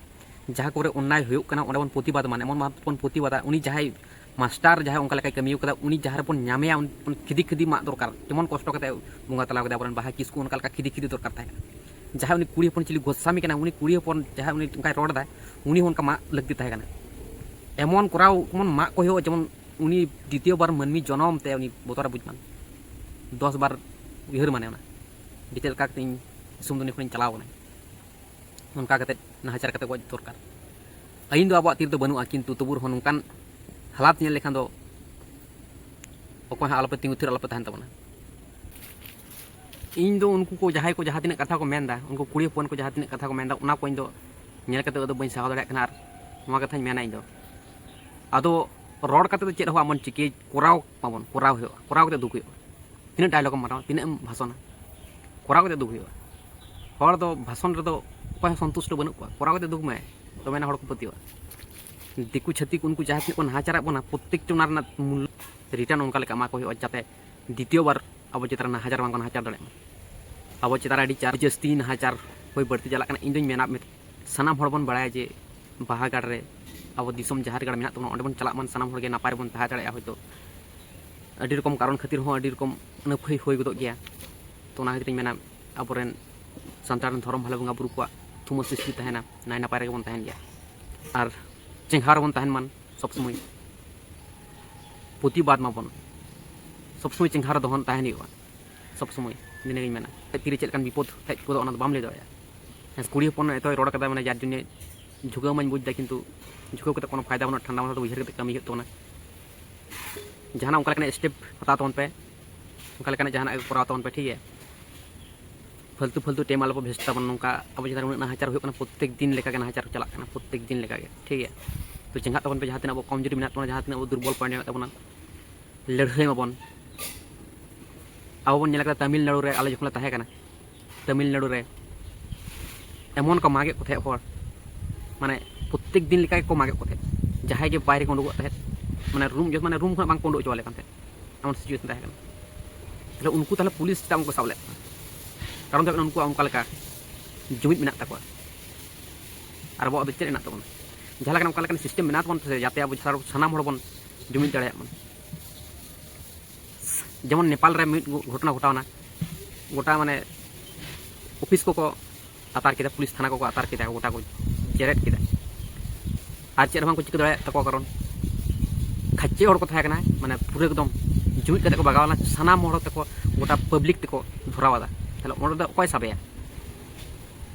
ᱡᱟᱦᱟᱸ ᱠᱚᱨᱮ ᱚᱱᱱᱟᱭ ᱦᱩᱭᱩᱜ ᱠᱟᱱᱟ ᱚᱸᱰᱮ ᱵᱚᱱ ᱯᱨᱚᱛᱤᱵᱟᱫ ᱢᱟᱱ, ᱮᱢᱚᱱ ᱵᱷᱟᱵ ᱛᱮᱵᱚᱱ ᱯᱨᱚᱛᱤᱵᱟᱫᱟ, ᱩᱱᱤ ᱡᱟᱦᱟᱸᱭ ᱢᱟᱥᱴᱟᱨ ᱡᱟᱦᱟᱸᱭ ᱚᱱᱠᱟ ᱞᱮᱠᱟᱭ ᱠᱟᱹᱢᱤ ᱠᱟᱫᱟ, ᱩᱱᱤ ᱡᱟᱦᱟᱸ ᱨᱮᱵᱚᱱ ᱧᱟᱢᱮᱭᱟ ᱩᱱ ᱠᱷᱤᱫᱤ ᱠᱷᱤᱫᱤ ᱢᱟᱜ ᱫᱚᱨᱠᱟᱨ᱾ ᱡᱮᱢᱚᱱ ᱠᱚᱥᱴᱚ ᱠᱟᱛᱮ ᱵᱚᱸᱜᱟ ᱛᱟᱞᱟ ᱠᱮᱫᱟ ᱟᱵᱚᱨᱮᱱ ᱵᱟᱦᱟ ᱠᱤᱥᱠᱩ, ᱚᱱᱠᱟ ᱞᱮᱠᱟ ᱠᱷᱤᱫᱤ ᱠᱷᱤᱫᱤ ᱫᱚᱨᱠᱟᱨ ᱛᱟᱦᱮᱸ ᱠᱟᱱᱟ᱾ ᱡᱟᱦᱟᱸᱭ ᱩᱱᱤ ᱠᱩᱲᱤ ᱦᱚᱯᱚᱱ ᱪᱤᱞᱤ ᱜᱳᱥᱟᱢᱤ ᱠᱟᱱᱟᱭ, ᱩᱱᱤ ᱠᱩᱲᱤ ᱦᱚᱯᱚᱱ ᱡᱟᱦᱟᱸᱭ ᱩᱱᱤ ᱚᱱᱠᱟᱭ ᱨᱚᱲ ᱮᱫᱟ, ᱩᱱᱤ ᱦᱚᱸ ᱚᱱᱠᱟ ᱢᱟᱜ ᱞᱟᱹᱠᱛᱤ ᱛᱟᱦᱮᱸ ᱠᱟᱱᱟ᱾ ᱮᱢᱚᱱ ᱠᱚᱨᱟᱣ, ᱮᱢᱚᱱ ᱢᱟᱜ ᱠᱚ ᱦᱩᱭᱩᱜᱼᱟ ᱡᱮᱢᱚᱱ ᱩᱱᱤ ᱫᱤᱛᱤᱭᱚ ᱵᱟᱨ ᱢᱟᱹᱱᱢᱤ ᱡᱚᱱᱚᱢ ᱛᱮ ᱩᱱᱤ ᱵᱚᱛᱚᱨᱮ ᱵᱩᱡᱽ ᱢᱟ᱾ ᱫᱚᱥ ᱵᱟᱨ ᱩᱭᱦᱟᱹᱨ ᱢᱟᱱᱮ ᱚᱱᱟ, ᱡᱮ ᱪᱮᱫ ᱞᱮᱠᱟ ᱠᱟᱛᱮ ᱤᱧ ᱫᱤᱥᱚᱢ ᱫᱩᱱᱤᱭᱟᱹ ᱠᱷᱚᱱᱤᱧ ᱪᱟᱞᱟᱣ ᱠᱟᱱᱟ᱾ ᱚᱱᱠᱟ ᱠᱟᱛᱮ ᱱᱟᱦᱟᱪᱟᱨ ᱠᱟᱛᱮ ᱜᱚᱡ ᱫᱚᱨᱠᱟᱨ᱾ ᱟᱹᱭᱤᱱ ᱫᱚ ᱟᱵᱚᱣᱟᱜ ᱛᱤ ᱨᱮᱫᱚ ᱵᱟᱹᱱᱩᱜᱼᱟ, ᱠᱤᱱᱛᱩ ᱛᱚᱵᱩ ᱨᱮᱦᱚᱸ ᱱᱚᱝᱠᱟᱱ ᱦᱟᱞᱟᱛ ᱧᱮᱞ ᱞᱮᱠᱷᱟᱱ ᱫᱚ ᱚᱠᱚᱭ ᱦᱚᱸ ᱟᱞᱚᱯᱮ ᱛᱤᱸᱜᱩ ᱛᱷᱤᱨ, ᱟᱞᱚᱯᱮ ᱛᱟᱦᱮᱱ ᱛᱟᱵᱚᱱᱟ᱾ ᱤᱧ ᱫᱚ ᱩᱱᱠᱩ ᱠᱚ ᱡᱟᱦᱟᱸᱭ ᱠᱚ ᱡᱟᱦᱟᱸ ᱛᱤᱱᱟᱹᱜ ᱠᱟᱛᱷᱟ ᱠᱚ ᱢᱮᱱᱫᱟ, ᱩᱱᱠᱩ ᱠᱩᱲᱤ ᱦᱚᱯᱚᱱ ᱠᱚ ᱡᱟᱦᱟᱸ ᱛᱤᱱᱟᱹᱜ ᱠᱟᱛᱷᱟ ᱠᱚ ᱢᱮᱱᱫᱟ, ᱚᱱᱟ ᱠᱚ ᱤᱧ ᱫᱚ ᱧᱮᱞ ᱠᱟᱛᱮ ᱫᱚ ᱵᱟᱹᱧ ᱥᱟᱦᱟᱣ ᱫᱟᱲᱮᱭᱟᱜ ᱠᱟᱱᱟ᱾ ᱟᱨ ᱱᱚᱣᱟ ᱠᱟᱛᱷᱟᱧ ᱢᱮᱱᱟ ᱤᱧ ᱫᱚ, ᱟᱫᱚ ᱨᱚᱲ ᱠᱟᱛᱮ ᱫᱚ ᱪᱮᱫ ᱦᱚᱸ ᱵᱟᱵᱚᱱ ᱪᱤᱠᱟᱹᱭ, ᱠᱚᱨᱟᱣ ᱢᱟᱵᱚᱱ, ᱠᱚᱨᱟᱣ ᱦᱩᱭᱩᱜᱼᱟ, ᱠᱚᱨᱟᱣ ᱠᱟᱛᱮ ᱫᱩᱠ ᱦᱩᱭᱩᱜᱼᱟ᱾ ᱛᱤᱱᱟᱹᱜ ᱰᱟᱭᱞᱚᱜ ᱮᱢ ᱢᱟᱨᱟᱣᱟ, ᱛᱤᱱᱟᱹᱜ ᱮᱢ ᱵᱷᱟᱥᱚᱱᱟ, ᱠᱚᱨᱟᱣ ᱠᱟᱛᱮ ᱫᱩᱠ ᱦᱩᱭᱩᱜᱼᱟ᱾ ᱦᱚᱲ ᱫᱚ ᱵᱷᱟᱥᱚᱱ ᱨᱮᱫᱚ ᱚᱠᱚᱭ ᱦᱚᱸ ᱥᱚᱱᱛᱩᱥᱴᱚ ᱵᱟᱹᱱᱩᱜ ᱠᱚᱣᱟ, ᱠᱚᱨᱟᱣ ᱠᱟᱛᱮ ᱫᱩᱠ ᱢᱮ, ᱛᱚᱵᱮ ᱱᱟ ᱦᱚᱲ ᱠᱚ ᱯᱟᱹᱛᱭᱟᱹᱣᱟ᱾ ᱫᱤᱠᱩ ᱪᱷᱟᱹᱛᱤᱠ ᱩᱱᱠᱩ ᱡᱟᱦᱟᱸ ᱛᱤᱱᱟᱹᱜ ᱠᱚ ᱱᱟᱦᱟᱪᱟᱨᱟᱜ ᱵᱚᱱᱟ, ᱯᱨᱚᱛᱛᱮᱠᱴᱤ ᱚᱱᱟ ᱨᱮᱱᱟᱜ ᱢᱩᱞ ᱨᱤᱴᱟᱨᱱ ᱚᱱᱠᱟ ᱞᱮᱠᱟ ᱮᱢᱟ ᱠᱚ ᱦᱩᱭᱩᱜᱼᱟ, ᱡᱟᱛᱮ ᱫᱤᱛᱤᱭᱚ ᱵᱟᱨ ᱟᱵᱚ ᱪᱮᱛᱟᱱ ᱨᱮ ᱱᱟᱦᱟᱪᱟᱨ ᱵᱟᱝ ᱠᱚ ᱱᱟᱦᱟᱪᱟᱨ ᱫᱟᱲᱮᱭᱟᱜ ᱢᱟ᱾ ᱟᱵᱚ ᱪᱮᱛᱟᱱ ᱨᱮ ᱟᱹᱰᱤ ᱪᱟᱨ ᱡᱟᱹᱥᱛᱤ ᱱᱟᱦᱟᱪᱟᱨ ᱦᱩᱭ ᱵᱟᱹᱲᱛᱤ ᱪᱟᱞᱟᱜ ᱠᱟᱱᱟ᱾ ᱤᱧ ᱫᱩᱧ ᱢᱮᱱᱟ, ᱢᱤᱫ ᱥᱟᱱᱟᱢ ᱦᱚᱲ ᱵᱚᱱ ᱵᱟᱲᱟᱭᱟ ᱡᱮ ᱵᱟᱦᱟ ᱜᱟᱲ ᱨᱮ ᱟᱵᱚ ᱫᱤᱥᱚᱢ ᱡᱟᱦᱮᱨ ᱜᱟᱲ ᱢᱮᱱᱟᱜ ᱛᱟᱵᱚᱱᱟ, ᱚᱸᱰᱮ ᱵᱚᱱ ᱪᱟᱞᱟᱜ ᱢᱟ, ᱥᱟᱱᱟᱢ ᱦᱚᱲ ᱜᱮ ᱱᱟᱯᱟᱭ ᱨᱮᱵᱚᱱ ᱛᱟᱦᱮᱸ ᱫᱟᱲᱮᱭᱟᱜᱼᱟ᱾ ᱦᱚᱭᱛᱳ ᱟᱹᱰᱤ ᱨᱚᱠᱚᱢ ᱠᱟᱨᱚᱱ ᱠᱷᱟᱹᱛᱤᱨ ᱦᱚᱸ ᱟᱹᱰᱤ ᱨᱚᱠᱚᱢ ᱟᱹᱱᱟᱹᱯᱷᱟᱹᱭ ᱦᱩᱭ ᱜᱚᱫᱚᱜ ᱜᱮᱭᱟ᱾ ᱛᱚ ᱚᱱᱟ ᱠᱷᱟᱹᱛᱤᱨ ᱤᱧ ᱢᱮᱱᱟ, ᱟᱵᱚᱨᱮᱱ ᱥᱟᱱᱛᱟᱲ ᱨᱮᱱ ᱫᱷᱚᱨᱚᱢ ᱵᱷᱟᱞᱮ ᱵᱚᱸᱜᱟ ᱵᱩᱨᱩ ᱠᱚᱣᱟᱜ ᱛᱷᱩᱢᱟᱹ ᱥᱤᱥᱴᱤ ᱛᱟᱦᱮᱱᱟ, ᱱᱟᱭ ᱱᱟᱯᱟᱭ ᱨᱮᱜᱮ ᱵᱚᱱ ᱛᱟᱦᱮᱱ ᱜᱮᱭᱟ᱾ ᱟᱨ ᱪᱮᱸᱜᱷᱟᱣ ᱨᱮᱵᱚᱱ ᱛᱟᱦᱮᱱ ᱢᱟ ᱥᱚᱵᱽ ᱥᱚᱢᱚᱭ, ᱯᱨᱚᱛᱤᱵᱟᱫ ᱢᱟᱵᱚᱱ ᱥᱚᱵᱽ ᱥᱚᱢᱚᱭ ᱪᱮᱸᱜᱷᱟᱣ ᱨᱮ ᱫᱚᱦᱚᱱ ᱛᱟᱦᱮᱱ ᱦᱩᱭᱩᱜᱼᱟ ᱥᱚᱵᱽ ᱥᱚᱢᱚᱭ᱾ ᱤᱱᱟᱹᱜᱤᱧ ᱢᱮᱱᱟ᱾ ᱛᱤᱨᱮ ᱪᱮᱫ ᱞᱮᱠᱟᱱ ᱵᱤᱯᱚᱫ ᱦᱮᱡ ᱜᱚᱫᱚᱜ, ᱚᱱᱟ ᱫᱚ ᱵᱟᱢ ᱞᱟᱹᱭ ᱫᱟᱲᱮᱭᱟᱜᱼᱟ᱾ ᱦᱮᱸ, ᱠᱩᱲᱤ ᱦᱚᱯᱚᱱ ᱮᱛᱚᱭ ᱨᱚᱲ ᱠᱟᱫᱟ, ᱢᱟᱱᱮ ᱡᱟᱨ ᱡᱚᱱᱱᱮ ᱡᱷᱩᱠᱟᱹᱣ ᱢᱟᱧ ᱵᱩᱡᱽ ᱮᱫᱟ, ᱠᱤᱱᱛᱩ ᱡᱷᱩᱠᱟᱹᱣ ᱠᱟᱛᱮ ᱠᱳᱱᱳ ᱯᱷᱟᱭᱫᱟ ᱵᱟᱹᱱᱩᱜᱼᱟ᱾ ᱴᱷᱟᱱᱰᱟ ᱢᱟᱛᱷᱟ ᱛᱮ ᱩᱭᱦᱟᱹᱨ ᱠᱟᱛᱮ ᱠᱟᱹᱢᱤ ᱦᱩᱭᱩᱜ ᱛᱟᱵᱚᱱᱟ᱾ ᱡᱟᱦᱟᱱᱟᱜ ᱚᱱᱠᱟ ᱞᱮᱠᱟᱱᱟᱜ ᱥᱴᱮᱯ ᱦᱟᱛᱟᱣ ᱛᱟᱵᱚᱱ ᱯᱮ, ᱚᱱᱠᱟ ᱞᱮᱠᱟᱱᱟᱜ ᱡᱟᱦᱟᱱᱟᱜ ᱜᱮ ᱠᱚᱨᱟᱣ ᱛᱟᱵᱚᱱ ᱯᱮ, ᱴᱷᱤᱠ ᱜᱮᱭᱟ? ᱯᱷᱟᱞᱛᱩ ᱯᱷᱟᱞᱛᱩ ᱴᱟᱭᱤᱢ ᱟᱞᱚ ᱯᱮ ᱵᱷᱮᱥᱴ ᱛᱟᱵᱚᱱ᱾ ᱱᱚᱝᱠᱟ ᱟᱵᱚ ᱪᱮᱛᱟᱱ ᱨᱮ ᱩᱱᱟᱹᱜ ᱱᱟᱦᱟᱪᱟᱨ ᱦᱩᱭᱩᱜ ᱠᱟᱱᱟ, ᱯᱨᱚᱛᱮᱠ ᱫᱤᱱ ᱞᱮᱠᱟᱜᱮ ᱱᱟᱦᱟᱪᱟᱨ ᱪᱟᱞᱟᱜ ᱠᱟᱱᱟ, ᱯᱨᱚᱛᱮᱠ ᱫᱤᱱ ᱞᱮᱠᱟᱜᱮ, ᱴᱷᱤᱠ ᱜᱮᱭᱟ? ᱛᱚ ᱪᱮᱸᱜᱷᱟᱜ ᱛᱟᱵᱚᱱ ᱯᱮ, ᱡᱟᱦᱟᱸ ᱛᱤᱱᱟᱹᱜ ᱟᱵᱚ ᱠᱚᱢᱡᱩᱨᱤ ᱢᱮᱱᱟᱜ ᱛᱟᱵᱚᱱᱟ, ᱡᱟᱦᱟᱸ ᱛᱤᱱᱟᱹᱜ ᱟᱵᱚ ᱫᱩᱨᱵᱚᱞ ᱯᱚᱭᱮᱱᱴ ᱢᱮᱱᱟᱜ ᱛᱟᱵᱚᱱᱟ, ᱞᱟᱹᱲᱦᱟᱹᱭ ᱢᱟᱵᱚᱱ᱾ ᱟᱵᱚ ᱵᱚᱱ ᱧᱮᱞ ᱠᱟᱫᱟ ᱛᱟᱢᱤᱞᱱᱟᱲᱩ ᱨᱮ, ᱟᱞᱮ ᱡᱚᱠᱷᱚᱱ ᱞᱮ ᱛᱟᱦᱮᱸ ᱠᱟᱱᱟ, ᱛᱟᱢᱤᱞᱱᱟᱲᱩ ᱨᱮ ᱮᱢᱚᱱ ᱠᱚ ᱢᱟᱜᱮᱫ ᱠᱚ ᱛᱟᱦᱮᱸᱫ ᱦᱚᱲ, ᱢᱟᱱᱮ ᱯᱨᱚᱛᱮᱠ ᱫᱤᱱ ᱞᱮᱠᱟ ᱜᱮᱠᱚ ᱢᱟᱜᱮᱫ ᱠᱚ ᱛᱟᱦᱮᱸᱫ᱾ ᱡᱟᱦᱟᱸᱭ ᱜᱮ ᱵᱟᱭᱨᱮ ᱠᱚ ᱩᱰᱩᱠᱚᱜ ᱛᱟᱦᱮᱸᱫ, ᱢᱟᱱᱮ ᱨᱩᱢ ᱡᱚᱛᱚ, ᱢᱟᱱᱮ ᱨᱩᱢ ᱠᱷᱚᱱᱟᱜ ᱵᱟᱝᱠᱚ ᱩᱰᱩᱠ ᱦᱚᱪᱚ ᱟᱞᱮ ᱠᱟᱱ ᱛᱟᱦᱮᱸᱫ, ᱮᱢᱚᱱ ᱥᱤᱪᱩᱭᱮᱥᱚᱱ ᱛᱟᱦᱮᱸ ᱠᱟᱱᱟ᱾ ᱛᱟᱦᱞᱮ ᱩᱱᱠᱩ ᱛᱟᱦᱞᱮ ᱯᱩᱞᱤᱥ ᱪᱮᱫᱟᱜ ᱵᱟᱝᱠᱚ ᱥᱟᱵ ᱞᱮᱫ ᱠᱚᱣᱟ? ᱠᱟᱨᱚᱱ ᱫᱚ ᱦᱩᱭᱩᱜ ᱠᱟᱱᱟ ᱩᱱᱠᱩᱣᱟᱜ ᱚᱱᱠᱟ ᱞᱮᱠᱟ ᱡᱩᱢᱤᱫ ᱢᱮᱱᱟᱜ ᱛᱟᱠᱚᱣᱟ᱾ ᱟᱨ ᱟᱵᱚᱣᱟᱜ ᱫᱚ ᱪᱮᱫ ᱢᱮᱱᱟᱜ ᱛᱟᱵᱚᱱᱟ? ᱡᱟᱦᱟᱸ ᱞᱮᱠᱟᱱ ᱚᱱᱠᱟ ᱞᱮᱠᱟᱱ ᱥᱤᱥᱴᱮᱢ ᱢᱮᱱᱟᱜ ᱛᱟᱵᱚᱱᱟ ᱥᱮ, ᱡᱟᱛᱮ ᱟᱵᱚ ᱥᱟᱱᱟᱢ ᱦᱚᱲ ᱵᱚᱱ ᱡᱩᱢᱤᱫ ᱫᱟᱲᱮᱭᱟᱜ ᱢᱟ᱾ ᱡᱮᱢᱚᱱ ᱱᱮᱯᱟᱞ ᱨᱮ ᱢᱤᱫ ᱜᱷᱚᱴᱚᱱᱟ ᱜᱷᱚᱴᱟᱣᱱᱟ, ᱜᱚᱴᱟ ᱢᱟᱱᱮ ᱚᱯᱷᱤᱥ ᱠᱚᱠᱚ ᱟᱛᱟᱨ ᱠᱮᱫᱟ, ᱯᱩᱞᱤᱥ ᱛᱷᱟᱱᱟ ᱠᱚᱠᱚ ᱟᱛᱟᱨ ᱠᱮᱫᱟ, ᱜᱚᱴᱟ ᱠᱚ ᱡᱮᱨᱮᱫ ᱠᱮᱫᱟ᱾ ᱟᱨ ᱪᱮᱫ ᱦᱚᱸ ᱵᱟᱝᱠᱚ ᱪᱤᱠᱟᱹ ᱫᱟᱲᱮᱭᱟᱜ ᱛᱟᱠᱚᱣᱟ, ᱠᱟᱨᱚᱱ ᱠᱷᱟᱪᱮ ᱦᱚᱲ ᱠᱚ ᱛᱟᱦᱮᱸ ᱠᱟᱱᱟ, ᱢᱟᱱᱮ ᱯᱩᱨᱟᱹ ᱮᱠᱫᱚᱢ ᱡᱩᱢᱤᱫ ᱠᱟᱛᱮ ᱠᱚ ᱵᱟᱜᱟᱣ ᱞᱮᱱᱟ, ᱥᱟᱱᱟᱢ ᱦᱚᱲ ᱛᱮᱠᱚ, ᱜᱚᱴᱟ ᱯᱟᱵᱽᱞᱤᱠ ᱛᱮᱠᱚ ᱫᱷᱚᱨᱟᱣ ᱟᱫᱟ᱾ ᱛᱟᱦᱞᱮ ᱚᱸᱰᱮ ᱫᱚ ᱚᱠᱚᱭ ᱥᱟᱵᱮᱭᱟ?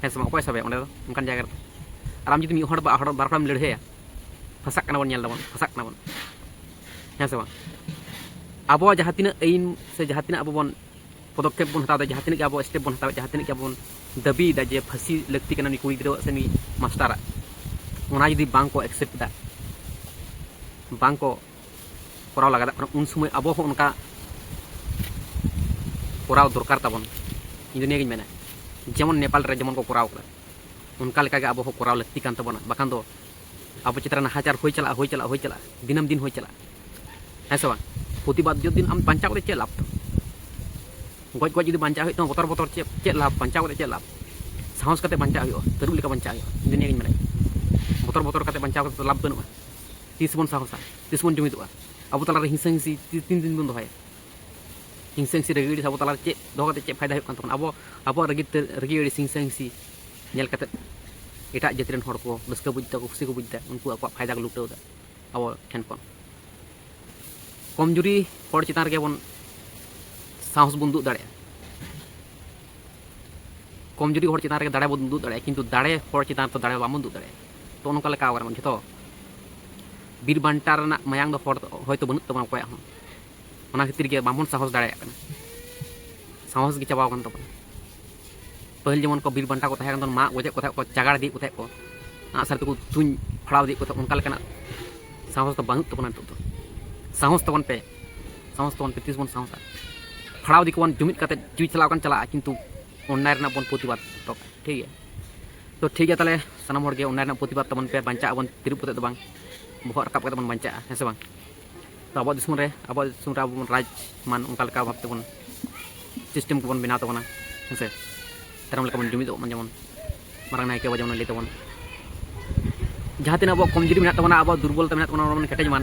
ᱦᱮᱸ ᱥᱮ ᱵᱟᱝ? ᱚᱠᱚᱭ ᱥᱟᱵᱮᱭᱟ ᱚᱸᱰᱮ ᱫᱚ, ᱚᱱᱠᱟᱱ ᱡᱟᱭᱜᱟ ᱨᱮᱫᱚ? ᱟᱨ ᱟᱢ ᱡᱩᱫᱤ ᱢᱤᱫ ᱦᱚᱲ ᱵᱟ ᱦᱚᱲ, ᱵᱟᱨ ᱦᱚᱲᱮᱢ ᱞᱟᱹᱲᱦᱟᱹᱭᱟ, ᱯᱷᱟᱸᱥᱟᱜ ᱠᱟᱱᱟ ᱵᱚᱱ, ᱧᱮᱞ ᱫᱟᱵᱚᱱ, ᱯᱷᱟᱸᱥᱟᱜ ᱠᱟᱱᱟ ᱵᱚᱱ, ᱦᱮᱸ ᱥᱮ ᱵᱟᱝ? ᱟᱵᱚᱣᱟᱜ ᱡᱟᱦᱟᱸ ᱛᱤᱱᱟᱹᱜ ᱟᱹᱭᱤᱱ ᱥᱮ ᱡᱟᱦᱟᱸ ᱛᱤᱱᱟᱹᱜ ᱟᱵᱚ ᱵᱚᱱ ᱯᱚᱫᱚᱠᱷᱮᱯ ᱵᱚᱱ ᱦᱟᱛᱟᱣ ᱮᱫᱟ, ᱡᱟᱦᱟᱸ ᱛᱤᱱᱟᱹᱜ ᱜᱮ ᱟᱵᱚ ᱥᱴᱮᱯ ᱵᱚᱱ ᱦᱟᱛᱟᱣ ᱮᱫᱟ, ᱡᱟᱦᱟᱸ ᱛᱤᱱᱟᱹᱜ ᱜᱮ ᱟᱵᱚ ᱵᱚᱱ ᱫᱟᱹᱵᱤᱭᱮᱫᱟ ᱡᱮ ᱯᱷᱟᱹᱥᱤ ᱞᱟᱹᱠᱛᱤ ᱠᱟᱱᱟ ᱱᱩᱭ ᱠᱩᱲᱤ ᱜᱤᱫᱽᱨᱟᱹᱣᱟᱜ ᱥᱮ ᱱᱩᱭ ᱢᱟᱥᱴᱟᱨᱟᱜ, ᱚᱱᱟ ᱡᱩᱫᱤ ᱵᱟᱝ ᱠᱚ ᱮᱠᱥᱮᱯᱴ ᱮᱫᱟ, ᱵᱟᱝ ᱠᱚ ᱠᱚᱨᱟᱣ ᱞᱟᱜᱟᱫᱚᱜ ᱠᱟᱱᱟ, ᱩᱱ ᱥᱚᱢᱚᱭ ᱟᱵᱚ ᱦᱚᱸ ᱚᱱᱠᱟ ᱠᱚᱨᱟᱣ ᱫᱚᱨᱠᱟᱨ ᱛᱟᱵᱚᱱ᱾ ᱤᱧ ᱫᱚ ᱱᱤᱭᱟᱹᱜᱤᱧ ᱢᱮᱱᱟ, ᱡᱮᱢᱚᱱ ᱱᱮᱯᱟᱞ ᱨᱮ ᱡᱮᱢᱚᱱ ᱠᱚ ᱠᱚᱨᱟᱣ ᱠᱟᱫᱟ, ᱚᱱᱠᱟ ᱞᱮᱠᱟᱜᱮ ᱟᱵᱚ ᱦᱚᱸ ᱠᱚᱨᱟᱣ ᱞᱟᱹᱠᱛᱤ ᱠᱟᱱ ᱛᱟᱵᱚᱱᱟ᱾ ᱵᱟᱠᱷᱟᱱ ᱫᱚ ᱟᱵᱚ ᱪᱮᱛᱟᱱ ᱨᱮ ᱱᱟᱦᱟᱪᱟᱨ ᱦᱩᱭ ᱪᱟᱞᱟᱜᱼᱟ, ᱦᱩᱭ ᱪᱟᱞᱟᱜᱼᱟ, ᱦᱩᱭ ᱪᱟᱞᱟᱜᱼᱟ, ᱫᱤᱱᱟᱹᱢ ᱫᱤᱱ ᱦᱩᱭ ᱪᱟᱞᱟᱜᱼᱟ, ᱦᱮᱸ ᱥᱮ ᱵᱟᱝ? ᱯᱨᱚᱛᱤᱵᱟᱫ ᱡᱩᱫᱤ ᱟᱢ ᱵᱟᱧᱪᱟᱣ ᱠᱟᱛᱮ ᱪᱮᱫ ᱞᱟᱵᱷ ᱛᱟᱢ? ᱜᱚᱡ ᱜᱚᱡ ᱡᱩᱫᱤ ᱵᱟᱧᱪᱟᱣ ᱦᱩᱭᱩᱜ ᱛᱟᱢᱟ, ᱵᱚᱛᱚᱨ ᱵᱚᱛᱚᱨ ᱪᱮᱫ, ᱪᱮᱫ ᱞᱟᱵᱷ? ᱵᱟᱧᱪᱟᱣ ᱠᱟᱛᱮ ᱪᱮᱫ ᱞᱟᱵᱷ? ᱥᱟᱦᱚᱥ ᱠᱟᱛᱮ ᱵᱟᱧᱪᱟᱣ ᱦᱩᱭᱩᱜᱼᱟ, ᱛᱟᱹᱨᱩᱵ ᱞᱮᱠᱟ ᱵᱟᱧᱪᱟᱣ ᱦᱩᱭᱩᱜᱼᱟ᱾ ᱤᱧ ᱫᱚ ᱱᱤᱭᱟᱹᱜᱤᱧ ᱢᱮᱱᱟ, ᱵᱚᱛᱚᱨ ᱵᱚᱛᱚᱨ ᱠᱟᱛᱮ ᱵᱟᱧᱪᱟᱣ ᱠᱟᱛᱮ ᱞᱟᱵᱷ ᱵᱟᱹᱱᱩᱜᱼᱟ᱾ ᱛᱤᱥ ᱵᱚᱱ ᱥᱟᱦᱚᱥᱟ? ᱛᱤᱥ ᱵᱚᱱ ᱡᱩᱢᱤᱫᱚᱜᱼᱟ? ᱟᱵᱚ ᱛᱟᱞᱟᱨᱮ ᱦᱤᱝᱥᱟᱹ ᱦᱤᱝᱥᱤ ᱛᱤ-, ᱛᱤᱱ ᱫᱤᱱ ᱵᱚᱱ ᱫᱚᱦᱚᱭᱟ? ᱦᱤᱝᱥᱟᱹ ᱦᱤᱝᱥᱤ ᱨᱟᱹᱜᱤ ᱟᱹᱲᱤᱥ ᱟᱵᱚ ᱛᱟᱞᱟᱨᱮ ᱪᱮᱫ ᱫᱚᱦᱚ ᱠᱟᱛᱮ ᱪᱮᱫ ᱯᱷᱟᱭᱫᱟ ᱦᱩᱭᱩᱜ ᱠᱟᱱ ᱛᱟᱵᱚᱱᱟ? ᱟᱵᱚ, ᱟᱵᱚᱣᱟᱜ ᱨᱟᱹᱜᱤ ᱛᱮ, ᱨᱟᱹᱜᱤ ᱟᱹᱲᱤᱥ ᱦᱤᱝᱥᱟᱹ ᱦᱤᱝᱥᱤ ᱧᱮᱞ ᱠᱟᱛᱮ ᱮᱴᱟᱜ ᱡᱟᱹᱛ ᱨᱮᱱ ᱦᱚᱲ ᱠᱚ ᱨᱟᱹᱥᱠᱟᱹ ᱵᱩᱡᱽ ᱫᱟ, ᱠᱚ ᱠᱩᱥᱤ ᱠᱚ ᱵᱩᱡᱽ ᱫᱟ, ᱩᱱᱠᱩ ᱟᱠᱚᱣᱟᱜ ᱯᱷᱟᱭᱫᱟ ᱠᱚ ᱞᱩᱴᱟᱹᱣ ᱫᱟ ᱟᱵᱚ ᱴᱷᱮᱱ ᱠᱷᱚᱱ᱾ ᱠᱚᱢᱡᱩᱨᱤ ᱦᱚᱲ ᱪᱮᱛᱟᱱ ᱨᱮᱜᱮ ᱵᱚᱱ ᱥᱟᱦᱚᱥ ᱵᱚᱱ ᱩᱫᱩᱜ ᱫᱟᱲᱮᱭᱟᱜᱼᱟ᱾ ᱠᱚᱢᱡᱩᱨᱤ ᱦᱚᱲ ᱪᱮᱛᱟᱱ ᱨᱮᱜᱮ ᱫᱟᱲᱮ ᱵᱚᱱ ᱩᱫᱩᱜ ᱫᱟᱲᱮᱭᱟᱜᱼᱟ, ᱠᱤᱱᱛᱩ ᱫᱟᱲᱮ ᱦᱚᱲ ᱪᱮᱛᱟᱱ ᱨᱮᱫᱚ ᱫᱟᱲᱮ ᱵᱟᱵᱚᱱ ᱩᱫᱩᱜ ᱫᱟᱲᱮᱭᱟᱜᱼᱟ᱾ ᱛᱚ ᱱᱚᱝᱠᱟ ᱞᱮᱠᱟ ᱠᱟᱱᱟ ᱵᱚᱱ ᱡᱷᱚᱛᱚ᱾ ᱵᱤᱨ ᱵᱟᱱᱴᱟ ᱨᱮᱱᱟᱜ ᱢᱟᱭᱟᱝ ᱫᱚ ᱦᱚᱲ ᱦᱚᱭᱛᱳ ᱵᱟᱹᱱᱩᱜ ᱛᱟᱵᱚᱱᱟ ᱚᱠᱚᱭᱟᱜ ᱦᱚᱸ, ᱚᱱᱟ ᱠᱷᱟᱹᱛᱤᱨ ᱜᱮ ᱵᱟᱵᱚᱱ ᱥᱟᱦᱚᱥ ᱫᱟᱲᱮᱭᱟᱜ ᱠᱟᱱᱟ, ᱥᱟᱦᱚᱥ ᱜᱮ ᱪᱟᱵᱟᱣ ᱟᱠᱟᱱ ᱛᱟᱵᱚᱱᱟ᱾ ᱯᱟᱹᱦᱤᱞ ᱡᱮᱢᱚᱱ ᱠᱚ ᱵᱤᱨ ᱵᱟᱱᱴᱟ ᱠᱚ ᱛᱟᱦᱮᱸ ᱠᱟᱱ ᱛᱟᱵᱚᱱᱟ, ᱢᱟᱜ ᱜᱚᱡᱮᱫ ᱠᱚ ᱛᱟᱦᱮᱸᱫ ᱠᱚ, ᱪᱟᱜᱟᱲ ᱤᱫᱤᱭᱮᱫ ᱠᱚ ᱛᱟᱦᱮᱸᱫ ᱠᱚ, ᱟᱜᱼᱥᱟᱨ ᱛᱮᱠᱚ ᱛᱩᱧ ᱯᱷᱟᱲᱟᱣ ᱤᱫᱤᱭᱮᱫ ᱠᱚ ᱛᱟᱦᱮᱸᱫ, ᱚᱱᱠᱟ ᱞᱮᱠᱟᱱᱟᱜ ᱥᱟᱦᱚᱥ ᱫᱚ ᱵᱟᱹᱱᱩᱜ ᱛᱟᱵᱚᱱᱟ ᱱᱤᱛᱚᱜ ᱫᱚ᱾ ᱥᱟᱦᱚᱥ ᱛᱟᱵᱚᱱ ᱯᱮ, ᱥᱟᱦᱚᱥ ᱛᱟᱵᱚᱱ ᱯᱮ, ᱛᱤᱥ ᱵᱚᱱ ᱥᱟᱦᱚᱥᱟ? ᱯᱷᱟᱲᱟᱣ ᱤᱫᱤ ᱠᱚᱵᱚᱱ, ᱡᱩᱢᱤᱫ ᱠᱟᱛᱮ ᱡᱩᱢᱤᱫ ᱪᱟᱞᱟᱣ ᱠᱟᱱ ᱪᱟᱞᱟᱜᱼᱟ, ᱠᱤᱱᱛᱩ ᱚᱱᱱᱟᱭ ᱨᱮᱱᱟᱜ ᱵᱚᱱ ᱯᱨᱚᱛᱤᱵᱟᱫ ᱦᱚᱴᱚ ᱠᱟᱜᱼᱟ, ᱴᱷᱤᱠ ᱜᱮᱭᱟ? ᱛᱚ ᱴᱷᱤᱠ ᱜᱮᱭᱟ, ᱛᱟᱦᱚᱞᱮ ᱥᱟᱱᱟᱢ ᱦᱚᱲ ᱜᱮ ᱚᱱᱱᱟᱭ ᱨᱮᱱᱟᱜ ᱯᱨᱚᱛᱤᱵᱟᱫ ᱛᱟᱵᱚᱱ ᱯᱮ, ᱵᱟᱧᱪᱟᱜ ᱟᱵᱚᱱ ᱛᱤᱨᱩᱵ ᱠᱟᱛᱮ ᱫᱚ ᱵᱟᱝ, ᱵᱚᱦᱚᱜ ᱨᱟᱠᱟᱵ ᱠᱟᱛᱮ ᱵᱚᱱ ᱵᱟᱧᱪᱟᱜᱼᱟ, ᱦᱮᱸ ᱥᱮ ᱵᱟᱝ? ᱛᱚ ᱟᱵᱚᱣᱟᱜ ᱫᱤᱥᱚᱢ ᱨᱮ, ᱟᱵᱚᱣᱟᱜ ᱫᱤᱥᱚᱢ ᱨᱮ ᱟᱵᱚ ᱵᱚᱱ ᱨᱟᱡᱽ ᱢᱟᱱ, ᱚᱱᱠᱟ ᱞᱮᱠᱟ ᱵᱷᱟᱵᱽ ᱛᱮᱵᱚᱱ ᱥᱤᱥᱴᱮᱢ ᱠᱚᱵᱚᱱ ᱵᱮᱱᱟᱣ ᱛᱟᱵᱚᱱᱟ, ᱦᱮᱸ ᱥᱮ? ᱛᱮᱨᱚᱢ ᱞᱮᱠᱟ ᱵᱚᱱ ᱡᱩᱢᱤᱫᱚᱜ ᱢᱟ, ᱡᱮᱢᱚᱱ ᱢᱟᱨᱟᱝ ᱱᱟᱭᱠᱮ ᱵᱟᱵᱟ ᱡᱮᱢᱚᱱ ᱞᱟᱹᱭ ᱛᱟᱵᱚᱱ, ᱡᱟᱦᱟᱸ ᱛᱤᱱᱟᱹᱜ ᱟᱵᱚᱣᱟᱜ ᱠᱚᱢᱡᱩᱨᱤ ᱢᱮᱱᱟᱜ ᱛᱟᱵᱚᱱᱟ, ᱟᱵᱚᱣᱟᱜ ᱫᱩᱨᱵᱚᱞᱛᱟ ᱢᱮᱱᱟᱜ ᱛᱟᱵᱚᱱᱟ, ᱚᱱᱟ ᱵᱚᱱ ᱠᱮᱴᱮᱡ ᱢᱟ,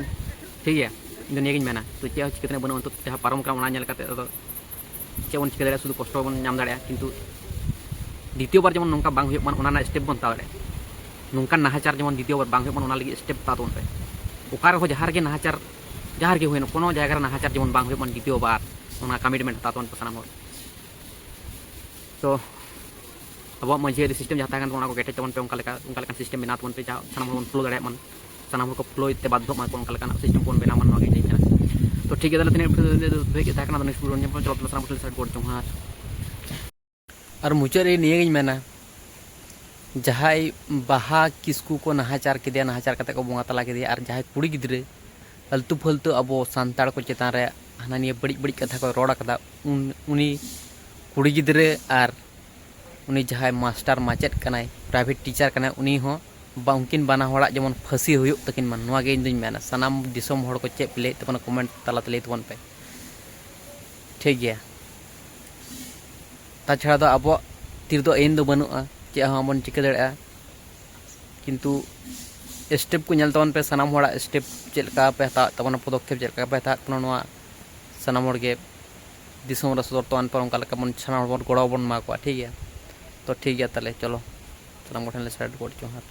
ᱴᱷᱤᱠ ᱜᱮᱭᱟ? ᱤᱧ ᱫᱚ ᱱᱤᱭᱟᱹᱜᱤᱧ ᱢᱮᱱᱟ᱾ ᱛᱚ ᱪᱮᱫ ᱦᱚᱸ ᱪᱤᱠᱟᱹ ᱛᱮᱱᱟᱜ ᱵᱟᱹᱱᱩᱜᱼᱟ, ᱱᱤᱛᱚᱜ ᱡᱟᱦᱟᱸ ᱯᱟᱨᱚᱢ ᱠᱟᱱᱟ ᱚᱱᱟ ᱧᱮᱞ ᱠᱟᱛᱮ ᱟᱫᱚ ᱪᱮᱫ ᱵᱚᱱ ᱪᱤᱠᱟᱹ ᱫᱟᱲᱮᱭᱟᱜᱼᱟ, ᱥᱩᱫᱷᱩ ᱠᱚᱥᱴᱚ ᱵᱚᱱ ᱧᱟᱢ ᱫᱟᱲᱮᱭᱟᱜᱼᱟ, ᱠᱤᱱᱛᱩ ᱫᱤᱛᱤᱭᱚ ᱵᱟᱨ ᱡᱮᱢᱚᱱ ᱱᱚᱝᱠᱟ ᱵᱟᱝ ᱦᱩᱭᱩᱜ ᱢᱟ, ᱚᱱᱟ ᱨᱮᱱᱟᱜ ᱥᱴᱮᱯ ᱵᱚᱱ ᱦᱟᱛᱟᱣ ᱫᱟᱲᱮᱭᱟᱜᱼᱟ᱾ ᱱᱚᱝᱠᱟᱱ ᱱᱟᱦᱟᱪᱟᱨ ᱡᱮᱢᱚᱱ ᱫᱤᱛᱤᱭᱚ ᱵᱟᱨ ᱵᱟᱝ ᱦᱩᱭᱩᱜ ᱢᱟ, ᱚᱱᱟ ᱞᱟᱹᱜᱤᱫ ᱥᱴᱮᱯ ᱦᱟᱛᱟᱣ ᱛᱟᱵᱚᱱ ᱯᱮ᱾ ᱚᱠᱟ ᱨᱮᱦᱚᱸ ᱡᱟᱦᱟᱸ ᱨᱮᱜᱮ ᱱᱟᱦᱟᱪᱟᱨ, ᱡᱟᱦᱟᱸ ᱨᱮᱜᱮ ᱦᱩᱭᱮᱱ, ᱠᱳᱱᱳ ᱡᱟᱭᱜᱟ ᱨᱮ ᱱᱟᱦᱟᱪᱟᱨ ᱡᱮᱢᱚᱱ ᱵᱟᱝ ᱦᱩᱭᱩᱜ ᱢᱟ, ᱫᱤᱛᱤᱭᱚ ᱵᱟᱨ ᱚᱱᱟ ᱠᱚᱢᱤᱴᱢᱮᱱᱴ ᱦᱟᱛᱟᱣ ᱛᱟᱵᱚᱱ ᱯᱮ ᱥᱟᱱᱟᱢ ᱦᱚᱲ᱾ ᱛᱚ ᱟᱵᱚᱣᱟᱜ ᱢᱟᱹᱡᱷᱤ ᱟᱹᱨᱤ ᱥᱤᱥᱴᱮᱢ ᱡᱟᱦᱟᱸ ᱛᱟᱦᱮᱸ ᱠᱟᱱ ᱛᱟᱵᱚᱱᱟ, ᱚᱱᱟ ᱠᱚ ᱠᱮᱴᱮᱡ ᱛᱟᱵᱚᱱ ᱯᱮ, ᱚᱱᱠᱟ ᱞᱮᱠᱟ, ᱚᱱᱠᱟ ᱞᱮᱠᱟᱱ ᱥᱤᱥᱴᱮᱢ ᱵᱮᱱᱟᱣ ᱛᱟᱵᱚᱱ ᱯᱮ, ᱡᱟᱦᱟᱸ ᱥᱟᱱᱟᱢ ᱦᱚᱲ ᱵᱚᱱ ᱯᱷᱳᱞᱳ ᱫᱟᱲᱮᱭᱟᱜ ᱢᱟ, ᱥᱟᱱᱟᱢ ᱦᱚᱲ ᱠᱚ ᱯᱷᱳᱞᱳᱭ ᱛᱮ ᱵᱟᱫᱽᱫᱷᱚᱜ ᱢᱟ ᱠᱚ, ᱚᱱᱠᱟ ᱞᱮᱠᱟᱱᱟᱜ ᱥᱤᱥᱴᱮᱢ ᱠᱚᱵᱚᱱ ᱵᱮᱱᱟᱣ ᱢᱟ, ᱱᱚᱣᱟ ᱜᱮ ᱤᱧ ᱢᱮᱱᱟ᱾ ᱛᱚ ᱴᱷᱤᱠ ᱜᱮᱭᱟ, ᱛᱟᱦᱚᱞᱮ ᱛᱤᱱᱟᱹᱜ ᱵᱷᱤᱰᱤᱭᱳ ᱫᱷᱟᱹᱵᱤᱡ ᱜᱮ ᱛᱟᱦᱮᱸ ᱠᱟᱱᱟ, ᱱᱮᱠᱥᱴ ᱵᱷᱤᱰᱤᱭᱳ ᱧᱮᱞ ᱯᱮ, ᱪᱚᱞᱚ ᱛᱟᱦᱚᱞᱮ ᱥᱟᱱᱟᱢ ᱠᱚ ᱴᱷᱮᱱ ᱥᱟᱨᱦᱟᱣ ᱜᱚᱰ ᱡᱚᱦᱟᱨ᱾ ᱟᱨ ᱢᱩᱪᱟᱹᱫ ᱨᱮ ᱱᱤᱭᱟᱹᱜᱤᱧ ᱢᱮᱱᱟ, ᱡᱟᱦᱟᱸᱭ ᱵᱟᱦᱟ ᱠᱤᱥᱠᱩ ᱠᱚ ᱱᱟᱦᱟᱪᱟᱨ ᱠᱮᱫᱮᱭᱟ, ᱱᱟᱦᱟᱪᱟᱨ ᱠᱟᱛᱮ ᱠᱚ ᱵᱚᱸᱜᱟ ᱛᱟᱞᱟ ᱠᱮᱫᱮᱭᱟ, ᱟᱨ ᱡᱟᱦᱟᱸᱭ ᱠᱩᱲᱤ ᱜᱤᱫᱽᱨᱟᱹ ᱟᱹᱞᱛᱩ ᱯᱷᱟᱹᱞᱛᱩ ᱟᱵᱚ ᱥᱟᱱᱛᱟᱲ ᱠᱚ ᱪᱮᱛᱟᱱ ᱨᱮ ᱦᱟᱱᱟ ᱱᱤᱭᱟᱹ ᱵᱟᱹᱲᱤᱡ ᱵᱟᱹᱲᱤᱡ ᱠᱟᱛᱷᱟ ᱠᱚ ᱨᱚᱲ ᱟᱠᱟᱫᱟ, ᱩᱱ-, ᱩᱱᱤ ᱠᱩᱲᱤ ᱜᱤᱫᱽᱨᱟᱹ ᱟᱨ ᱩᱱᱤ ᱡᱟᱦᱟᱸᱭ ᱢᱟᱥᱴᱟᱨ ᱢᱟᱪᱮᱫ ᱠᱟᱱᱟᱭ, ᱯᱨᱟᱭᱵᱷᱮᱴ ᱴᱤᱪᱟᱨ ᱠᱟᱱᱟᱭ, ᱩᱱᱤ ᱦᱚᱸ ᱵᱟ-, ᱩᱱᱠᱤᱱ ᱵᱟᱱᱟ ᱦᱚᱲᱟᱜ ᱡᱮᱢᱚᱱ ᱯᱷᱟᱹᱥᱤ ᱦᱩᱭᱩᱜ ᱛᱟᱹᱠᱤᱱ ᱢᱟ, ᱱᱚᱣᱟ ᱜᱮ ᱤᱧ ᱫᱩᱧ ᱢᱮᱱᱟ᱾ ᱥᱟᱱᱟᱢ ᱫᱤᱥᱚᱢ ᱦᱚᱲ ᱠᱚ ᱪᱮᱫ ᱯᱮ ᱞᱟᱹᱭᱮᱫ ᱛᱟᱵᱚᱱᱟ, ᱠᱚᱢᱮᱱᱴ ᱛᱟᱞᱟᱛᱮ ᱞᱟᱹᱭ ᱛᱟᱵᱚᱱ ᱯᱮ, ᱴᱷᱤᱠ ᱜᱮᱭᱟ? ᱛᱟᱪᱷᱟᱲᱟ ᱫᱚ ᱟᱵᱚᱣᱟᱜ ᱛᱤ ᱨᱮᱫᱚ ᱟᱹᱭᱤᱱ ᱫᱚ ᱵᱟᱹᱱᱩᱜᱼᱟ, ᱪᱮᱫ ᱦᱚᱸ ᱵᱟᱵᱚᱱ ᱪᱤᱠᱟᱹ ᱫᱟᱲᱮᱭᱟᱜᱼᱟ, ᱠᱤᱱᱛᱩ ᱥᱴᱮᱯ ᱠᱚ ᱧᱮᱞ ᱛᱟᱵᱚᱱ ᱯᱮ, ᱥᱟᱱᱟᱢ ᱦᱚᱲᱟᱜ ᱥᱴᱮᱯ ᱪᱮᱫ ᱞᱮᱠᱟ ᱯᱮ ᱦᱟᱛᱟᱣᱮᱫ ᱛᱟᱵᱚᱱᱟ, ᱯᱚᱫᱚᱠᱷᱮᱯ ᱪᱮᱫ ᱞᱮᱠᱟ ᱯᱮ ᱦᱟᱛᱟᱣᱮᱫ ᱠᱟᱱᱟ, ᱱᱚᱣᱟ ᱥᱟᱱᱟᱢ ᱦᱚᱲ ᱜᱮ ᱫᱤᱥᱚᱢ ᱨᱮ ᱥᱚᱫᱚᱨ ᱛᱟᱵᱚᱱ ᱯᱮ, ᱚᱱᱠᱟ ᱞᱮᱠᱟ ᱵᱚᱱ ᱥᱟᱱᱟᱢ ᱦᱚᱲ ᱵᱚᱱ ᱜᱚᱲᱚ ᱵᱚᱱ ᱮᱢᱟ ᱠᱚᱣᱟ, ᱴᱷᱤᱠ ᱜᱮᱭᱟ? ᱛᱚ ᱴᱷᱤᱠ ᱜᱮᱭᱟ, ᱛᱟᱦᱚᱞᱮ ᱪᱚᱞᱚ ᱥᱟᱱᱟᱢ ᱠᱚᱴᱷᱮᱱ ᱞᱮ ᱥᱟᱭᱤᱰ ᱜᱚᱫ ᱪᱚᱝ ᱦᱟᱸᱜ᱾